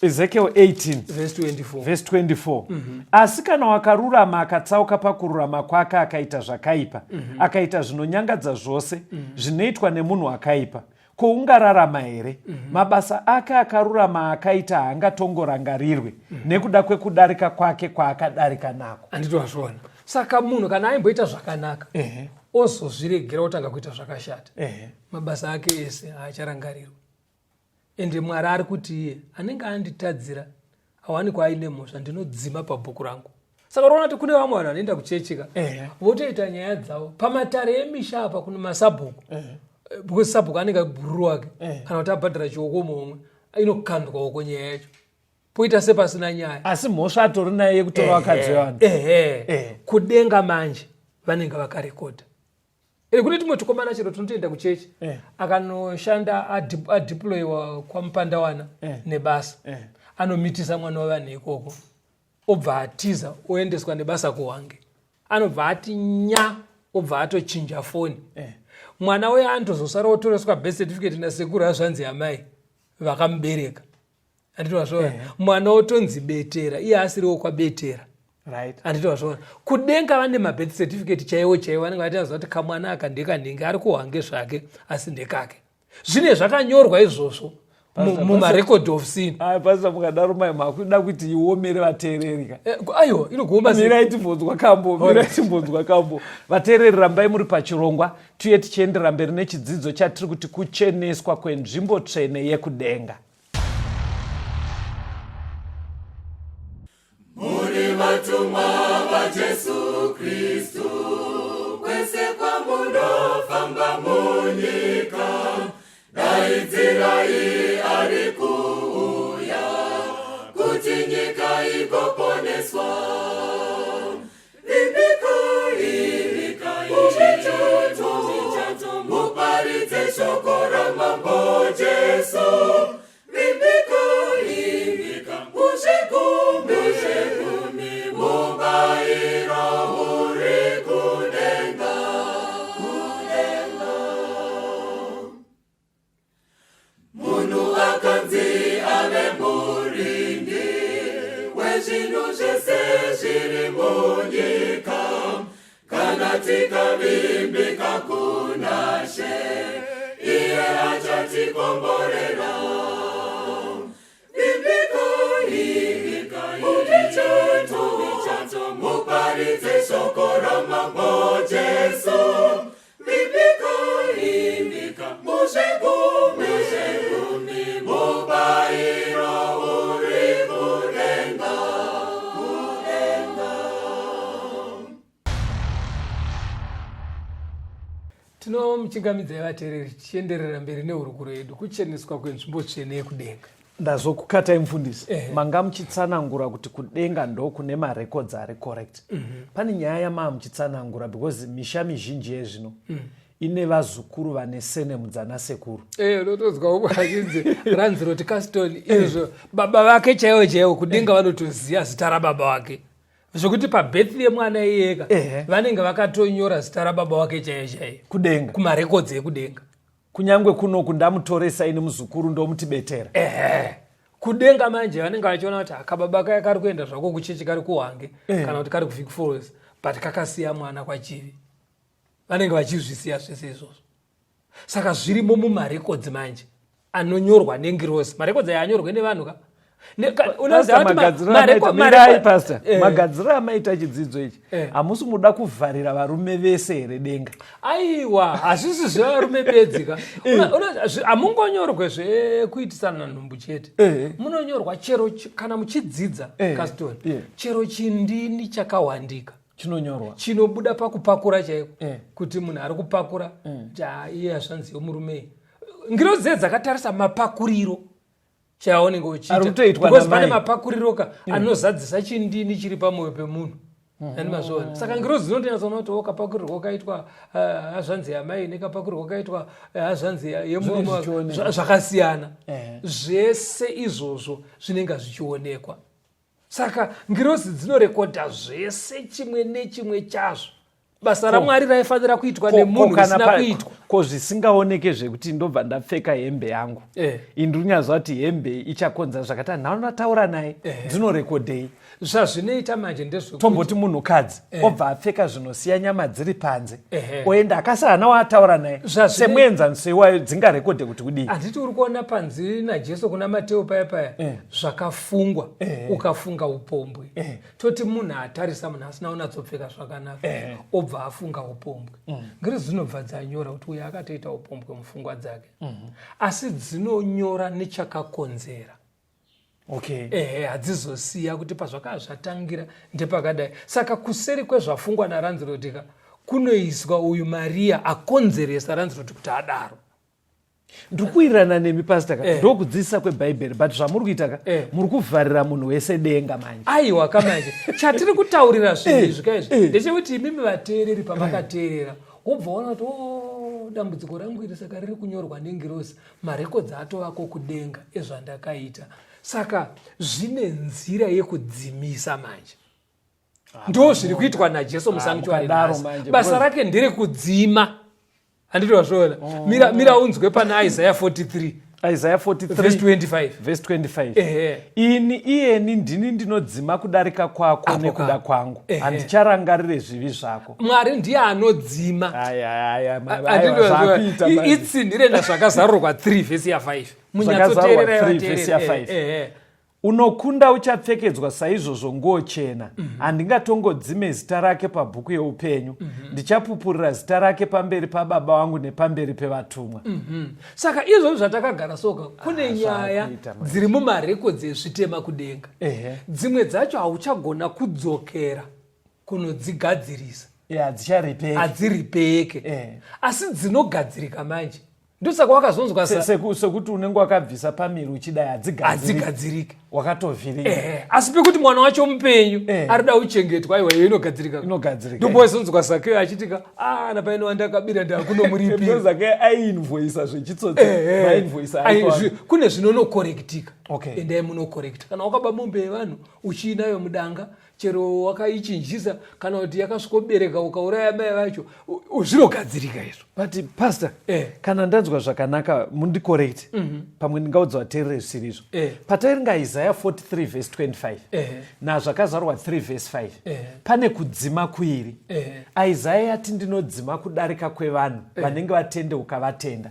Ezekiel 18 verse 24. Verse 24. Asi kana wakarurama akatsauka pakururama kwake akaita zvakaipa, akaita zvinonyangadza zvose zvinoitwa nemunhu akaipa, ko ungararama here? Mabasa ake akarurama akaita haangatongorangarirwe nekuda kwekudarika kwake kwaakadarika nako. Handiti wazviona? Saka munhu kana aimboita zvakanaka, ozozviregera otanga kuita zvakashata, mabasa ake ese haacharangarirwi. Ende Mwari ari kuti iye anenge anditadzira awanikwa aine mhosva, ndinodzima pabhuku rangu. Saka unoona kuti kune vamwe vanhu vanoenda kuchechi ka, votoita nyaya dzavo pamatare emisha apa kune masabhuku. Because sabhuku anenge bhururu wake, kana kuti abhadhara chioko muhomwe, inokandwa uko nyaya yacho, poita sepasina nyaya, asi mhosva atori naye yekutora vakadzi vevanhu. Kudenga manje vanenge vakarekodha. Kune tumwe tukomana chero tunotoenda kuchechi, akanoshanda adeployiwa kwaMupandawana nebasa, anomitisa mwana wavanhu ikoko, obva atiza oendeswa nebasa kuHwange, anobva ati nya, obva atochinja foni. Mwana uya anotozosara otoreswa birth certificate nasekuru azvanzi amai vakamubereka. Handiti wazviona? Mwana otonzi Betera, iye asiriwo kwaBetera. Handiti wazviona? Kudenga vane mabirth certificate chaiwo chaiwo, vanenge vatiaziva kuti kamwana aka ndekanhingi, ari kuHwange zvake asi ndekake. Zvine zvakanyorwa izvozvo mumarecord of sin. Ai, pastor, mukadaro mai makuda kuti iomere vateereri ka. Aiwa, inogoma sei? Mirai timbonzwa kambo, mirai timbonzwa kambo. Vateereri, rambai muri pachirongwa, tuye tichienderera mberi nechidzidzo chatiri kuti kucheneswa kwenzvimbo tsvene yekudenga. Muri vatumwa vaJesu Kristu, kwese kwamunofamba munyika, daidzirai ari kuuya, kuti nyika igoponeswa. Vimbikai, mumichato, muparidze shoko raMambo Jesu. Vimbikai, muzvigumi, mubayiro uri kudenga, kudenga. Munhu akanzi ave murindi wezvinhu zvese zviri munyika, kana tikavimbika kuna She, iye achatikomborera. Vimbikai, mumichato, Muparidze shoko raMambo Jesu. Vimbika, vimbika, muzvegumi, muzvegumi, mubayiro uri kudenga, kudenga. Tinomuchingamidzai vateereri tichienderera mberi nehurukuro yedu kucheneswa kwenzvimbo tsvene yekudenga. Ndazokukatai mufundisi. Manga muchitsanangura kuti kudenga ndokune marecords ari correct. Pane nyaya yamaa muchitsanangura because misha mizhinji yezvino ine vazukuru vane senemu dzanasekuru. Unotonzwa umwe achinzi Ranziroti Caston, izvo baba vake chaivo chaivo kudenga vanotoziva zita rababa vake. Zvekuti pabirth yemwana iyeka vanenge vakatonyora zita rababa wake chaiyo chaiyo. Kudenga. Kumarekodzi ekudenga. Kunyangwe kunoku ndamutoresa ini muzukuru ndomuti betera. Kudenga manje vanenge vachiona kuti kababa kaya kari kuenda zvako kuchechi kari kuHwange kana kuti kari kuVic Falls, but kakasiya mwana kwaChivi. Vanenge vachizvisiya zvese izvozvo. Saka zvirimo mumarekodzi manje anonyorwa nengirozi. Marekodzi aya anyorwe nevanhu ka? Unoziva kuti Mirai, Pastor. Magadziriro amaita chidzidzo ichi, hamusi muda kuvharira varume vese here denga? Aiwa, hazvisi zvevarume bedzi ka. Hamungonyorwe zvekuitisana nhumbu chete. Munonyorwa chero kana muchidzidza, Caston, chero chindini chakawandika chinonyorwa, chinobuda pakupakura chaiko, kuti munhu ari kupakura kuti, iye hazvanzi yomurume. Ngirozi dziye dzakatarisa mapakuriro chaunenge uchiita. Ari kutoitwa Because pane namai. mapakuriro ka anozadzisa chindini chiri pamwoyo pemunhu. Ani mazviona? Saka ngirozi dzinotonyatsoona kuti kapakurirwo kaitwa hazvanzi yamai nekapakurirwo kaitwa hazvanzi yemurume Zvinenge wake. zvichionekwa. Zvakasiyana. Zvese izvozvo zvinenge zvichionekwa. Saka ngirozi dzinorekodha zvese chimwe nechimwe chazvo. Basa raMwari raifanira kuitwa nemunhu risina kuitwa. Ko zvisingaoneke zvekuti ndobva ndapfeka hembe yangu. Ini ndinyazoziva kuti hembe ichakonza zvakati nhano ndataura naye. Dzinorekodhei? Zvazvinoita manje ndezvekuti tomboti munhukadzi obva apfeka zvinosiya nyama dziri panze. Oenda akasara nawo ataura naye. Semuenzaniso iwayo dzingarekodhe kuti kudii? Handiti uri kuona panzi naJesu kuna Mateo paya paya zvakafungwa, ukafunga upombwe. Toti munhu atarisa munhu asina kunatsopfeka zvakanaka, obva afunga upombwe. Ngiri dzinobva dzanyora kuti uyu akatoita upombwe mupfungwa dzake. Asi dzinonyora nechakakonzera. Hadzizosiya kuti pazvakava zvatangira ndepakadai. Saka kuseri kwezvafungwa naRanziroti ka kunoiswa uyu Maria akonzeresa Ranziroti kuti adaro. Ndikuwirirana nemi pastor ka, ndokudzidzisa kwebhaibheri, but zvamuri kuita ka, muri kuvharira munhu wese denga manje. Aiwa ka manje, chatiri kutaurira zvinhu izvi ka izvi ndechekuti imimi vateereri pamakateerera wobva waona kuti o dambudziko rangu iri saka riri kunyorwa nengirozi, marekodzi atovako kudenga ezvandakaita. Saka zvine nzira yekudzimisa manje. Ndo zviri kuitwa naJesu musanctuary Mukadaro nhasi. manje, Basa because rake nderekudzima. Handiti wazviona? Mira unzwe pana Isaiah 43. Isaiah 43, verse 25. Verse 25. Ini iyeni ndini ndinodzima kudarika kwako Apo nekuda ka. kwangu. Handicharangarire zvivi zvako. Mwari ndiye anodzima. Ai, ai, ai, Handiti aiwa, wazviona? zvakuita manje. Itsinhire nazvakazarurwa 3 verse ya 5. Zvakazarurwa Munyatsoteerera 3 verse ya vateereri. 5. Unokunda uchapfekedzwa saizvozvo nguo chena. Handingatongodzime zita rake pabhuku yeupenyu. Ndichapupurira zita rake pamberi pababa vangu nepamberi pevatumwa. Saka izvozvo zvatakagara soka, kune nyaya Zvakuita manje. dziri mumarekodzi ezvitema kudenga. Dzimwe dzacho hauchagona kudzokera kunodzigadzirisa. Hadzicharipeki. Hadziripeke. Asi dzinogadzirika manje. Ndosaka wakazonzwa Sekuti unenge wakabvisa pamiri uchidai, hadzigadziriki. Hadzigadziriki. Wakatovhiringa. Asi pekuti mwana wacho mupenyu, arida kuchengetwa, aiwa, iyo inogadzirika. Inogadzirika. Ndipo wazonzwa Zakeo achitika, napaine wandakabira ndakunomuripira. Ndipo Zakeo aiinvoisa zvechitsotsi. Mainvoisa aiwa. Kune zvinonokorektika. Endai munokorekta. Kana wakaba mombe yevanhu uchiinayo mudanga, chero wakaichinjisa kana kuti yakasvikobereka ukauraya mai vacho, zvinogadzirika izvo. But pastor, kana ndanzwa zvakanaka mundicorrect. Pamwe ndingaudza vateerere zvisiri izvo. Patairinga Isaiah 43 verse 25 nazvakazarwa 3 verse 5, pane kudzima kuiri. Isaiah yati ndinodzima kudarika kwevanhu vanenge vatendeuka vatenda.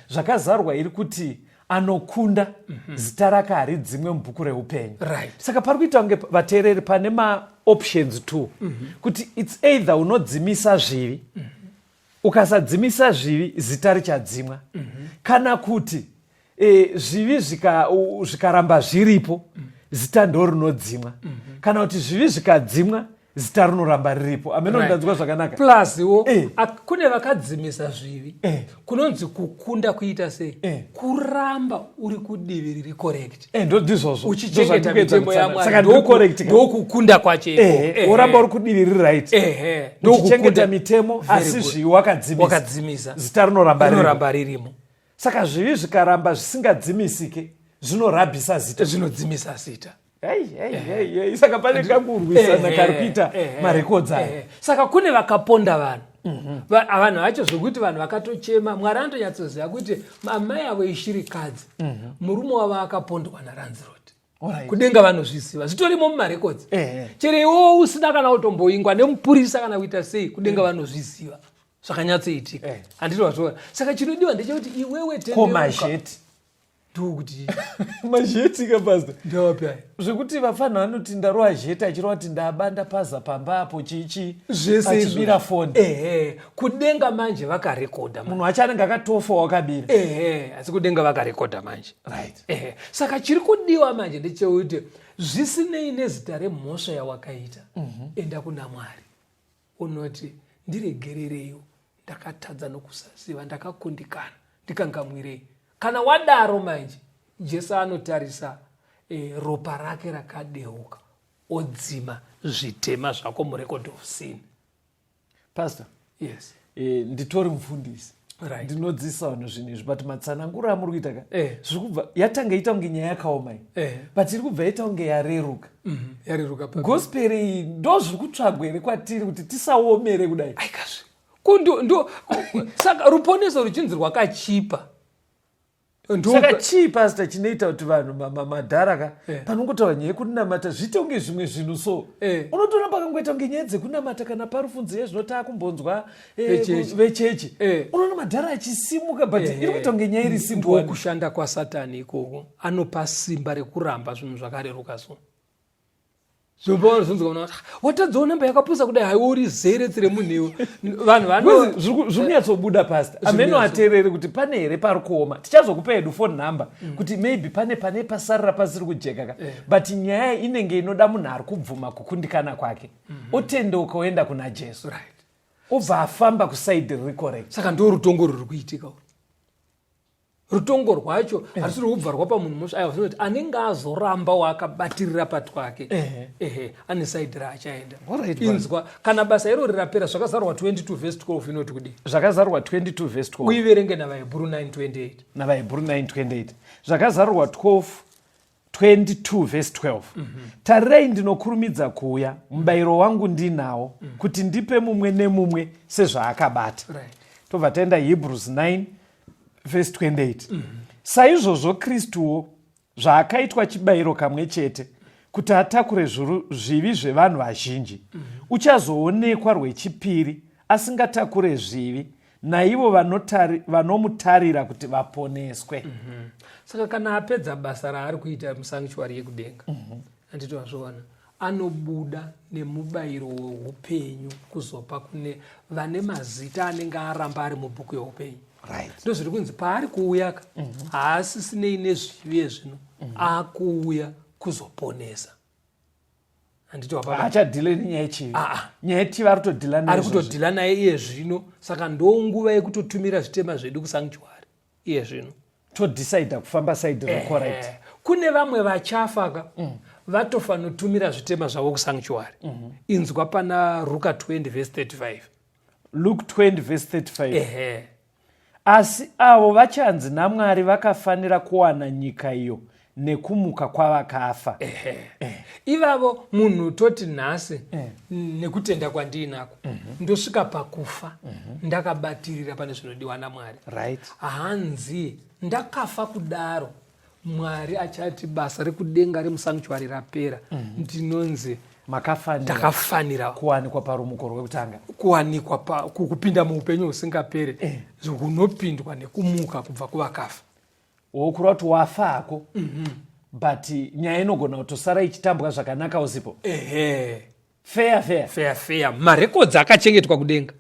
Zvakazarwa iri kuti anokunda zita rake haridzimwe mubhuku reupenyu. Saka pari kuita kunge vateereri pane ma Options two, kuti it's either unodzimisa zvivi, ukasadzimisa zvivi zita richadzimwa, kana kuti zvivi zvikaramba zviripo, zita ndo rinodzimwa, kana kuti zvivi zvikadzimwa, zita rinoramba riripo. Ameno. Ndanzwa zvakanaka? Pluswo kune vakadzimisa zvivi. Kunonzi kukunda kuita sei? Kuramba uri kudivi riri correct, Ndo ndizvozvo. Uchichengeta mitemo yaMwari. Saka ndiri correct ka? Ndokukunda kwacho iko. Woramba uri kudivi riri right, Ndokukunda. uchichengeta mitemo, Very asi good. zvivi wakadzimisa, wakadzimisa, zita rinoramba riripo. Rinoramba ririmo. Saka zvivi zvikaramba zvisingadzimisike, zvinorabhisa zita. Zvinodzimisa zita. Hey, hey, hey, hey. Saka pane kakurwisana kari kuita marekodzi aya. Saka kune vakaponda vanhu. Vanhu vacho, zvokuti vanhu vakatochema, Mwari anotonyatsoziva kuti amai avo ishirikadzi, murume wavo akapondwa naLancelot. Kudenga vanozviziva, zvitorimo mumarekodzi. Chero iwowo usina kana kutomboingwa nemupurisa kana kuita sei, kudenga vanozviziva zvakanyatsoitika. Handiti wazviona? Saka chinodiwa ndechekuti iwewe Ko tendeuka. Mazheti? Ndokuti Mazheti ka, pastor? Ndewapi aya? Zvekuti vafanha vanoti ndarova zheti, achirova kuti ndabanda paza pamba apo, chichi Zvese achibira izvozvo. foni. Ehe, kudenga manje vakarekodha manje. Munhu wacho anenge akatofa, wakabira. Ehe, asi kudenga vakarekodha manje. Ehe, saka chiri kudiwa manje ndechekuti zvisinei nezita remhosva yawakaita, enda kuna Mwari, unoti, "Ndiregerereyo, ndakatadza nokusaziva, ndakakundikana, ndikangamwirei." Kana wadaro manje, Jesu anotarisa ropa rake rakadeuka, odzima zvitema zvako murecord of sin. Pastor. Yes. Nditori mufundisi, ndinodzidzisa vanhu zvinhu izvi, but matsananguro amuri kuita ka, zviri kubva yatanga ita kunge nyaya yakaoma iyi, but iri kubva yaita kunge yareruka. Yareruka papi? Gospel iyi ndo zviri kutsvagwa here kwatiri, kuti tisaomere kudai? Aikazve, ndo saka ruponeso ruchinzi rwakachipa. Saka chii, pastor, chinoita kuti vanhu madhara ka, panongotaura nyaya yekunamata zviite kunge zvimwe zvinhu so? Unotoona pakangoita kunge nyaya dzekunamata kana parufundzo yezvino taakumbonzwa Vechechi. Vechechi, unoona madhara achisimuka, but iri kuita kunge nyaya iri simple. Ndokushanda kwaSatani ikoko, anopa simba rekuramba zvinhu zvakareruka. So zvinzwa watadzawo namba yakapusa kudai, haiwe uri zeretse remunhu iwe. Vanhu vano Because zviri kunyatsobuda, pastor. Ameno ateereri kuti pane here pari kuoma. Tichazokupa hedu phone number kuti maybe pane pasarira pasiri kujeka ka, but nyaya inenge inoda munhu ari kubvuma kukundikana kwake, otendeuka, oenda kuna Jesu, obva afamba kuside riri correct. Saka ndo rutongo ruri kuitika urwu. Rutongo rwacho harisi rwekubva rwapa munhu mhosva, aiwa. Zvinoti anenge azoramba waakabatirira patwake, ehe, ane side raachaenda. Alright, Inzwa, kana basa irori rapera, Zvakazarwa 22 vhesi 12 inoti kudii? Zvakazarurwa 22 vhesi 12. Uiverenge naVahebhuru 928. NavaHebhuru 928. Zvakazarurwa 12 22 vhesi 12: "Tarirai, ndinokurumidza kuuya, mubayiro wangu ndinawo, kuti ndipe mumwe nemumwe sezvaakabata." Tobva taenda Hebrews 9 vhesi 28: "Saizvozvo Kristuwo zvaakaitwa chibayiro kamwe chete kuti atakure zvivi zvevanhu vazhinji, uchazoonekwa rwechipiri asingatakure zvivi, naivo vanomutarira kuti vaponeswe." Saka kana apedza basa raari kuita musanctuary yekudenga, handiti wazviona, anobuda nemubayiro weupenyu kuzopa kune vane mazita anenge aramba ari mubhuku yeupenyu. Ndozviri kunzi paari kuuya ka, haasisinei nezvivi ezvino, akuuya kuzoponesa, handiti wapapa? Haachadhile nenyaya yechivi. Ah, ah. Nyaya yechivi ari kutodhila Ari nayo izvozvi. kutodhila naye iye zvino. Saka ndo nguva yekutotumira zvitema zvedu kusanctuary iye zvino. Todecida kufamba side riri correct. Kune vamwe vachafa ka, vatofanotumira zvitema zvavo kusanctuary. Inzwa pana Ruka 20 vhesi 35. Luke 20 vhesi 35. Ehe. "Asi avo vachanzi naMwari vakafanira kuwana nyika iyo nekumuka kwavakafa." Ehe, ivavo munhu toti nhasi, nekutenda kwandiinako, ndosvika pakufa ndakabatirira pane zvinodiwa naMwari. Hanzi ndakafa kudaro, Mwari achati basa rekudenga remusanctuary rapera, ndinonzi makafanira ndakafanira kuwanikwa parumuko rwekutanga. Kuwanikwa kupinda muupenyu husingaperi hunopindwa nekumuka kubva kuvakafa. Wokureva kuti wafa hako, but nyaya inogona kutosara ichitambwa zvakanaka usipo. Ehe. Feya feya. Feya feya. Marekodzi akachengetwa kudenga.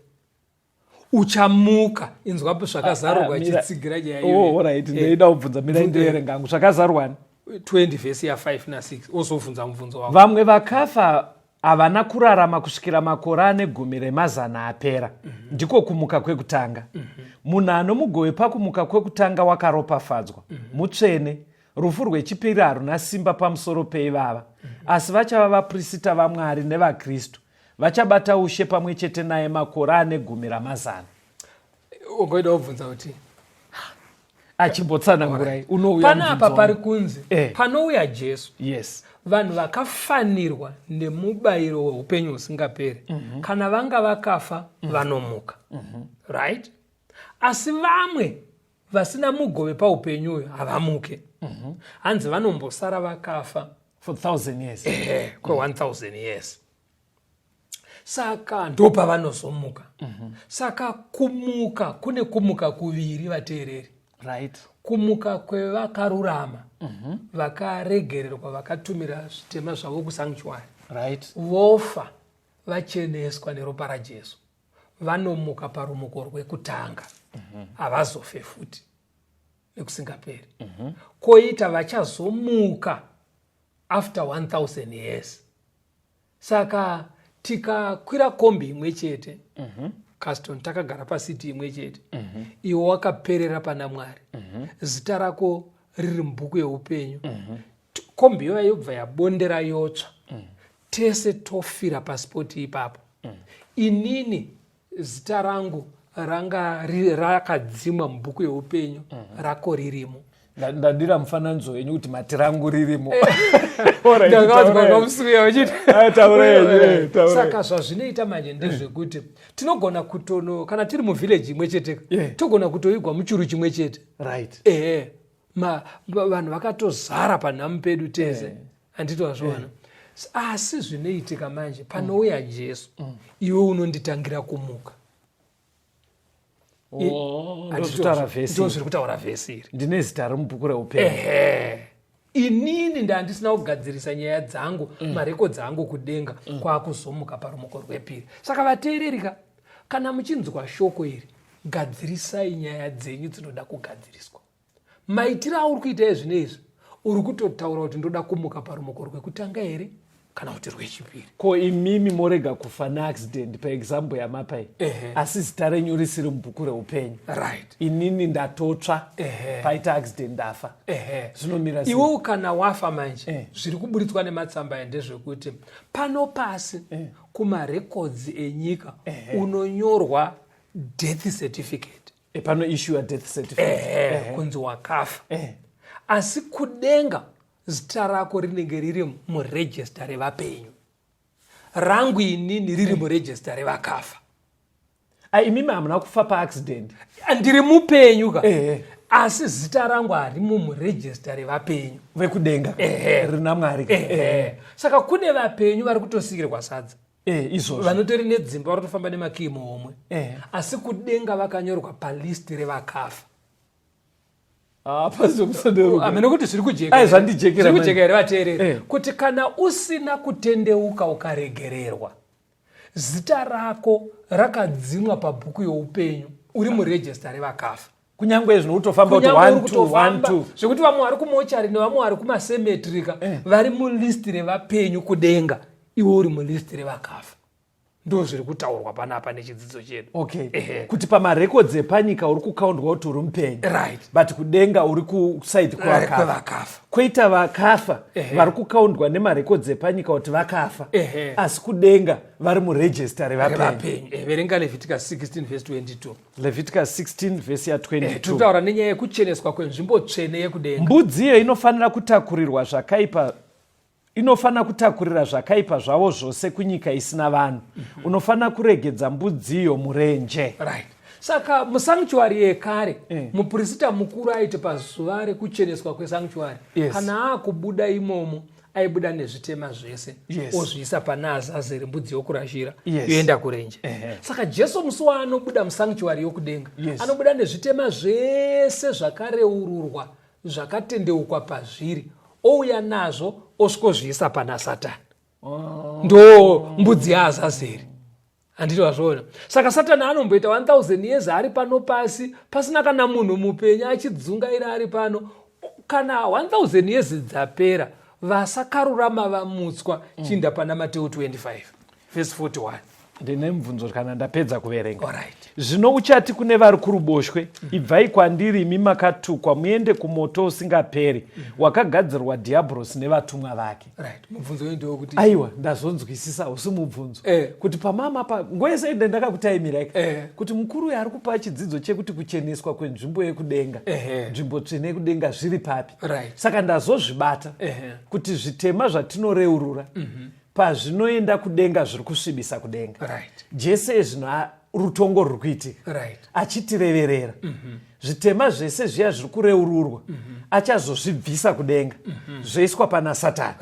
Uchamuka. Inzwa zvakazarurwa Ah, mira. ichitsigira nyaya Oh, iyoyo. alright, ndaida kubvunza mira ndoerenga hangu zvakazarwani. 20 vhesi ya5 na6 ozobvunza mubvunzo wako. Vamwe vakafa havana kurarama kusvikira makore ane gumi remazana apera. Ndiko kumuka kwekutanga. Munhu anomugove pakumuka kwekutanga wakaropafadzwa, mutsvene. Rufu rwechipiri haruna simba pamusoro peivava, asi vachava vaprisita vaMwari nevaKristu, vachabata ushe pamwe chete naye makore ane gumi ramazana. Ungoida kubvunza kuti Achimbotsanangurai unouya panapa mubvunzo pari wangu. kunzi Eh. panouya Jesu. Yes. Vanhu vakafanirwa nemubayiro weupenyu husingaperi kana vanga vakafa vanomuka. Right? Asi vamwe vasina mugove paupenyu uyu havamuke. Hanzi vanombosara vakafa For 1000 years. Kwe 1000 years. Saka ndopavanozomuka. Saka kumuka kune kumuka kuviri, vateereri. Right. Kumuka kwevakarurama vakaregererwa, vakatumira zvitema zvavo kusanctuary, Right. vofa vacheneswa neropa raJesu, vanomuka parumuko rwekutanga, havazofe futi nekusingaperi. Koita vachazomuka after 1000 years. Saka tikakwira kombi imwe chete, Caston, takagara pasiti imwe chete, iwe wakaperera pana Mwari, zita rako riri mubhuku yeupenyu, kombi iyoya yobva yabondera, yotsva, tese tofira pasipoti ipapo. Inini zita rangu ranga rakadzimwa mubhuku yeupenyu, rako ririmo. Ndadira mufananidzo wenyu kuti mati rangu ririmo. Ndakamusuya uchiti Ah, taurai henyu, taurai. Saka zvazvinoita manje ndezvekuti tinogona kutono, kana tiri muvhileji imwe chete, togona kutoigwa muchuru chimwe chete. Ehe, vanhu vakatozara panhamu pedu tese, handiti wazviona? Asi zvinoitika manje, panouya Jesu, iwe unonditangira kumuka. Oh, ndozvitaura vhesi. Ndo zviri kutaura vhesi iri. Ndine zita remubhuku reupenyu. Ehe, inini ndandisina kugadzirisa nyaya dzangu, marekodzi angu kudenga, kwakuzomuka parumuko rwepiri. Saka vateererika, kana muchinzwa shoko iri, gadzirisai nyaya dzenyu dzinoda kugadziriswa. Maitiro auri kuita ezvino izvi, uri kutotaura kuti ndoda kumuka parumuko rwekutanga here kana kuti rwechipiri. Ko imimi morega kufa neaccident paexample yamapai, asi zita renyu risiri mubhuku reupenyu, inini ndatotsva, paita accident ndafa, zvinomira sei? Iwewo kana wafa manje, zviri kuburitswa nematsamba aya ndezvekuti pano pasi kumarekodzi enyika unonyorwa death certificate. Pano issue ya death certificate. Ehe, kunzi wakafa. Asi kudenga zita rako rinenge riri murejista revapenyu, rangu inini riri murejista revakafa. Ah, imimi hamuna kufa paaccident? Ndiri mupenyu ka. Asi zita rangu harimo murejista revapenyu. Vekudenga. Rina Mwari ka. Ehe. Saka kune vapenyu vari kutosikirwa sadza, Izvozvo. Vanotori nedzimba, vari kutofamba nemakii muhomwe, asi kudenga vakanyorwa palisti revakafa. Ah, pasizokusanderuka. Hamene kuti zviri kujeka. Ai, zvandijekera Zviri manje. kujeka here, vateereri? Kuti kana usina kutendeuka ukaregererwa, zita rako rakadzimwa pabhuku youpenyu, uri murejista revakafa. Kunyange zvino utofamba kuti Kunyange uri 1 2 1 kutofamba, 2. Zvekuti vamwe vari kumochari nevamwe vari kumasemetrika vari mulisti revapenyu kudenga, iwe uri mulisti revakafa. Ndo zviri kutaurwa panapa nechidzidzo chedu. Okay, kuti pamarekodzi epanyika uri kukaundwa kuti uri mupenyu, but kudenga uri kusaidi kwevakafa. Kwevakafa. Kwoita vakafa vari kukaundwa nemarekodzi epanyika kuti vakafa, asi kudenga vari murejista revapenyu. Revapenyu. Verenga Leviticus 16 verse 22. Leviticus 16 vhesi ya22. Tinotaura nenyaya yekucheneswa kwenzvimbo tsvene yekudenga. Mbudzi iyo inofanira kutakurirwa zvakaipa, inofanira kutakurira zvakaipa zvavo zvose kunyika isina vanhu. Unofanira kuregedza mbudzi iyo murenje. Right, saka musanctuary yekare, mupurisita mukuru aiti pazuva rekucheneswa kwesanctuary, kana akubuda imomo, aibuda nezvitema zvese, ozviisa pana Azazeri, mbudzi yokurashira, yoenda kurenje. Saka Jesu musi waanobuda musanctuary yokudenga, anobuda nezvitema zvese zvakareururwa, zvakatendeukwa pazviri, ouya nazvo, osvikozviisa pana Satani. oh. Ndo mbudzi yaAzazeri, handiti wazviona? Saka Satani anomboita 1000 years ari pano pasi pasina kana munhu mupenyu, achidzungaira ari pano. Kana 1000 years dzapera, vasakarurama vamutswa. Chiinda pana Mateo 25 verse 41. Ndine mubvunzo kana ndapedza kuverenga. Alright. Zvino uchati kune vari kuruboshwe, "Ibvai kwandiri, imi makatukwa, muende kumoto usingaperi wakagadzirwa Dhiabhorosi nevatumwa vake." Right, mubvunzo uyu ndewekuti? Aiwa, ndazonzwisisa, usi mubvunzo. Kuti pamama pa nguva yese ende ndakakutaimiraika kuti mukuru uyu ari kupa chidzidzo chekuti kucheneswa kwenzvimbo yekudenga, nzvimbo tsvene yekudenga, zviri papi. Saka ndazozvibata kuti zvitema zvatinoreurura pazvinoenda kudenga zviri kusvibisa kudenga. Jesu ezvino rutongo ruri kuitika achitireverera. Zvitema zvese zviya zviri kureururwa achazozvibvisa kudenga, zvoiswa pana Satani.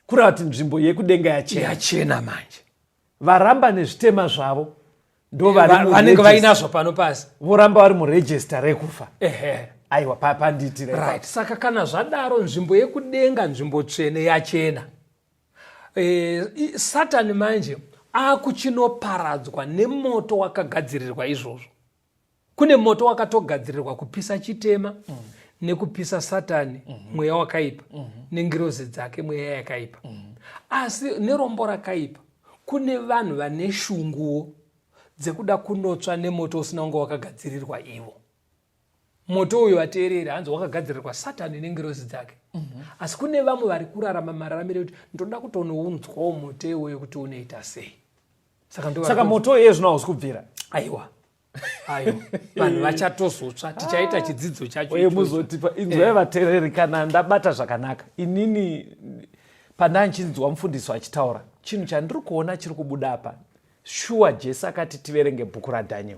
Kureva kuti nzvimbo yekudenga yachena. Yachena manje. Varamba nezvitema zvavo ndo vari vanenge vainazvo pano pasi. Voramba vari muregister rekufa. Aiwa, pandiitira. Right, saka kana zvadaro, nzvimbo yekudenga, nzvimbo tsvene yachena. Satani manje akuchinoparadzwa nemoto wakagadzirirwa izvozvo. Kune moto wakatogadzirirwa kupisa chitema nekupisa Satani, mweya wakaipa, nengirozi dzake, mweya yakaipa. Asi nerombo rakaipa, kune vanhu vane shunguwo dzekuda kunotsva nemoto usina kunge wakagadzirirwa ivo. Moto uyu, vateereri, hanzi wakagadzirirwa Satani nengirozi dzake. Asi kune vamwe vari kurarama mararamiro ekuti ndoda kutonounzwawo moto iwoyo kuti unoita sei. Saka ndo Saka moto iye zvino hausi kubvira? Aiwa, aiwa, vanhu vachatozotsva. Tichaita chidzidzo chacho Uye ichocho. Muzotipa inzwai vateereri, kana ndabata zvakanaka inini pandanchinzwa mufundisi achitaura, chinhu chandiri kuona chiri kubuda apa, shuwa Jesu akati tiverenge bhuku raDhaniel.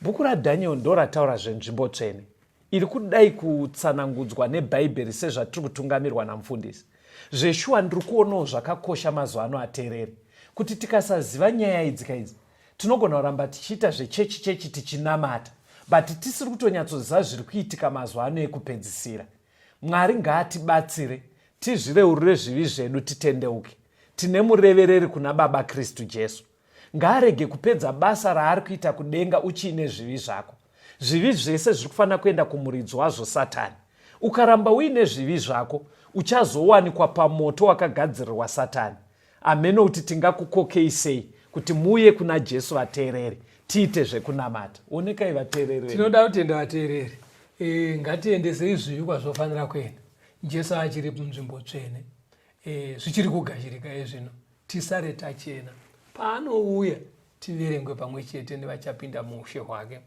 Bhuku raDhaniel ndo rataura zvenzvimbo tsvene iri kudai kutsanangudzwa neBhaibheri sezvatiri kutungamirwa namufundisi. Zveshuwa ndiri kuonawo zvakakosha mazuva ano, ateereri, kuti tikasaziva nyaya idzi kaidzi, tinogona kuramba tichiita zvechechi chechi, tichinamata, but tisiri kutonyatsoziva zviri kuitika mazuva ano ekupedzisira. Mwari ngaatibatsire tizvireurure zvivi zvedu, titendeuke. Tine murevereri kuna Baba, Kristu Jesu. Ngaarege kupedza basa raari kuita kudenga uchiine zvivi zvako. Zvivi zvese zviri kufanira kuenda kumuridzi wazvo, Satani. Ukaramba uine zvivi zvako, uchazowanikwa pamoto wakagadzirirwa Satani. Ameno kuti tingakukokei sei kuti muuye kuna Jesu. Vateereri, tiite zvekunamata. Onekai, vateereri vedu. Tinoda kutenda, vateereri. Ngatiendesei zvivi kwazvofanira kuenda. Jesu achiri munzvimbo tsvene. Zvichiri kugashirika ezvino. Tisare tachena paanouya, tiverengwe pamwe chete nevachapinda muushe hwake.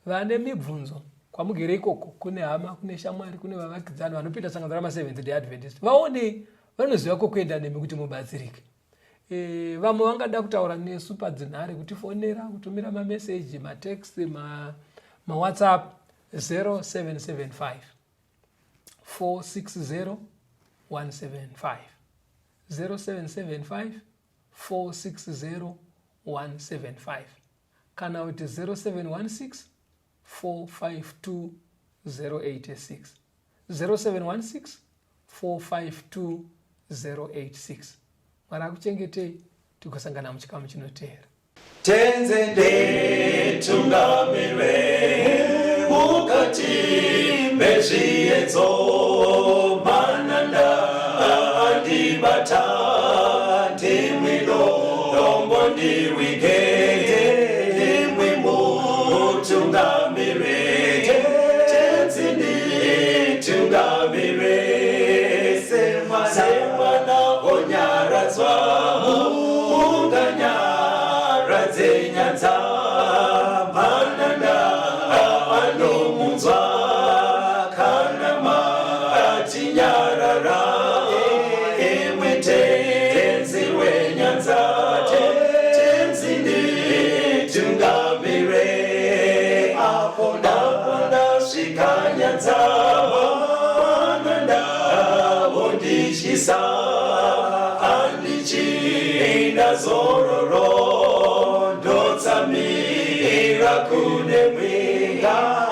Vane mibvunzo kwamugere ikoko, kune hama, kune shamwari, kune vavakidzani vanopinda sangano ramaSeventh Day Adventist, vaonei, vanoziva kwokuenda nemi kuti mubatsirike. Vamwe vangada kutaura nesu padzinhare, kutifonera, kutumira mameseji, matext, maWhatsApp, 0775 460 175, 0775 460 175, kana kuti 0716 452 086, 0716 452 086. Mwari akuchengetei, tigosangana muchikamu chinoteera. Tenzi nditungamire mukati mezviedzo, mananda andibata, ndimwi dombo ndiwige, ndimwi mutungamire. Tenzi nditungamire semwana onyaradzwa, munganyaradze nyanza, mananda anomunzwa kana matinyarara. Imwe Tenzi wenyanza, Tenzi nditungamire apo ndasvika nyanza, mananda wondityisa, handichina zororo, ndotsamira kune mwinga.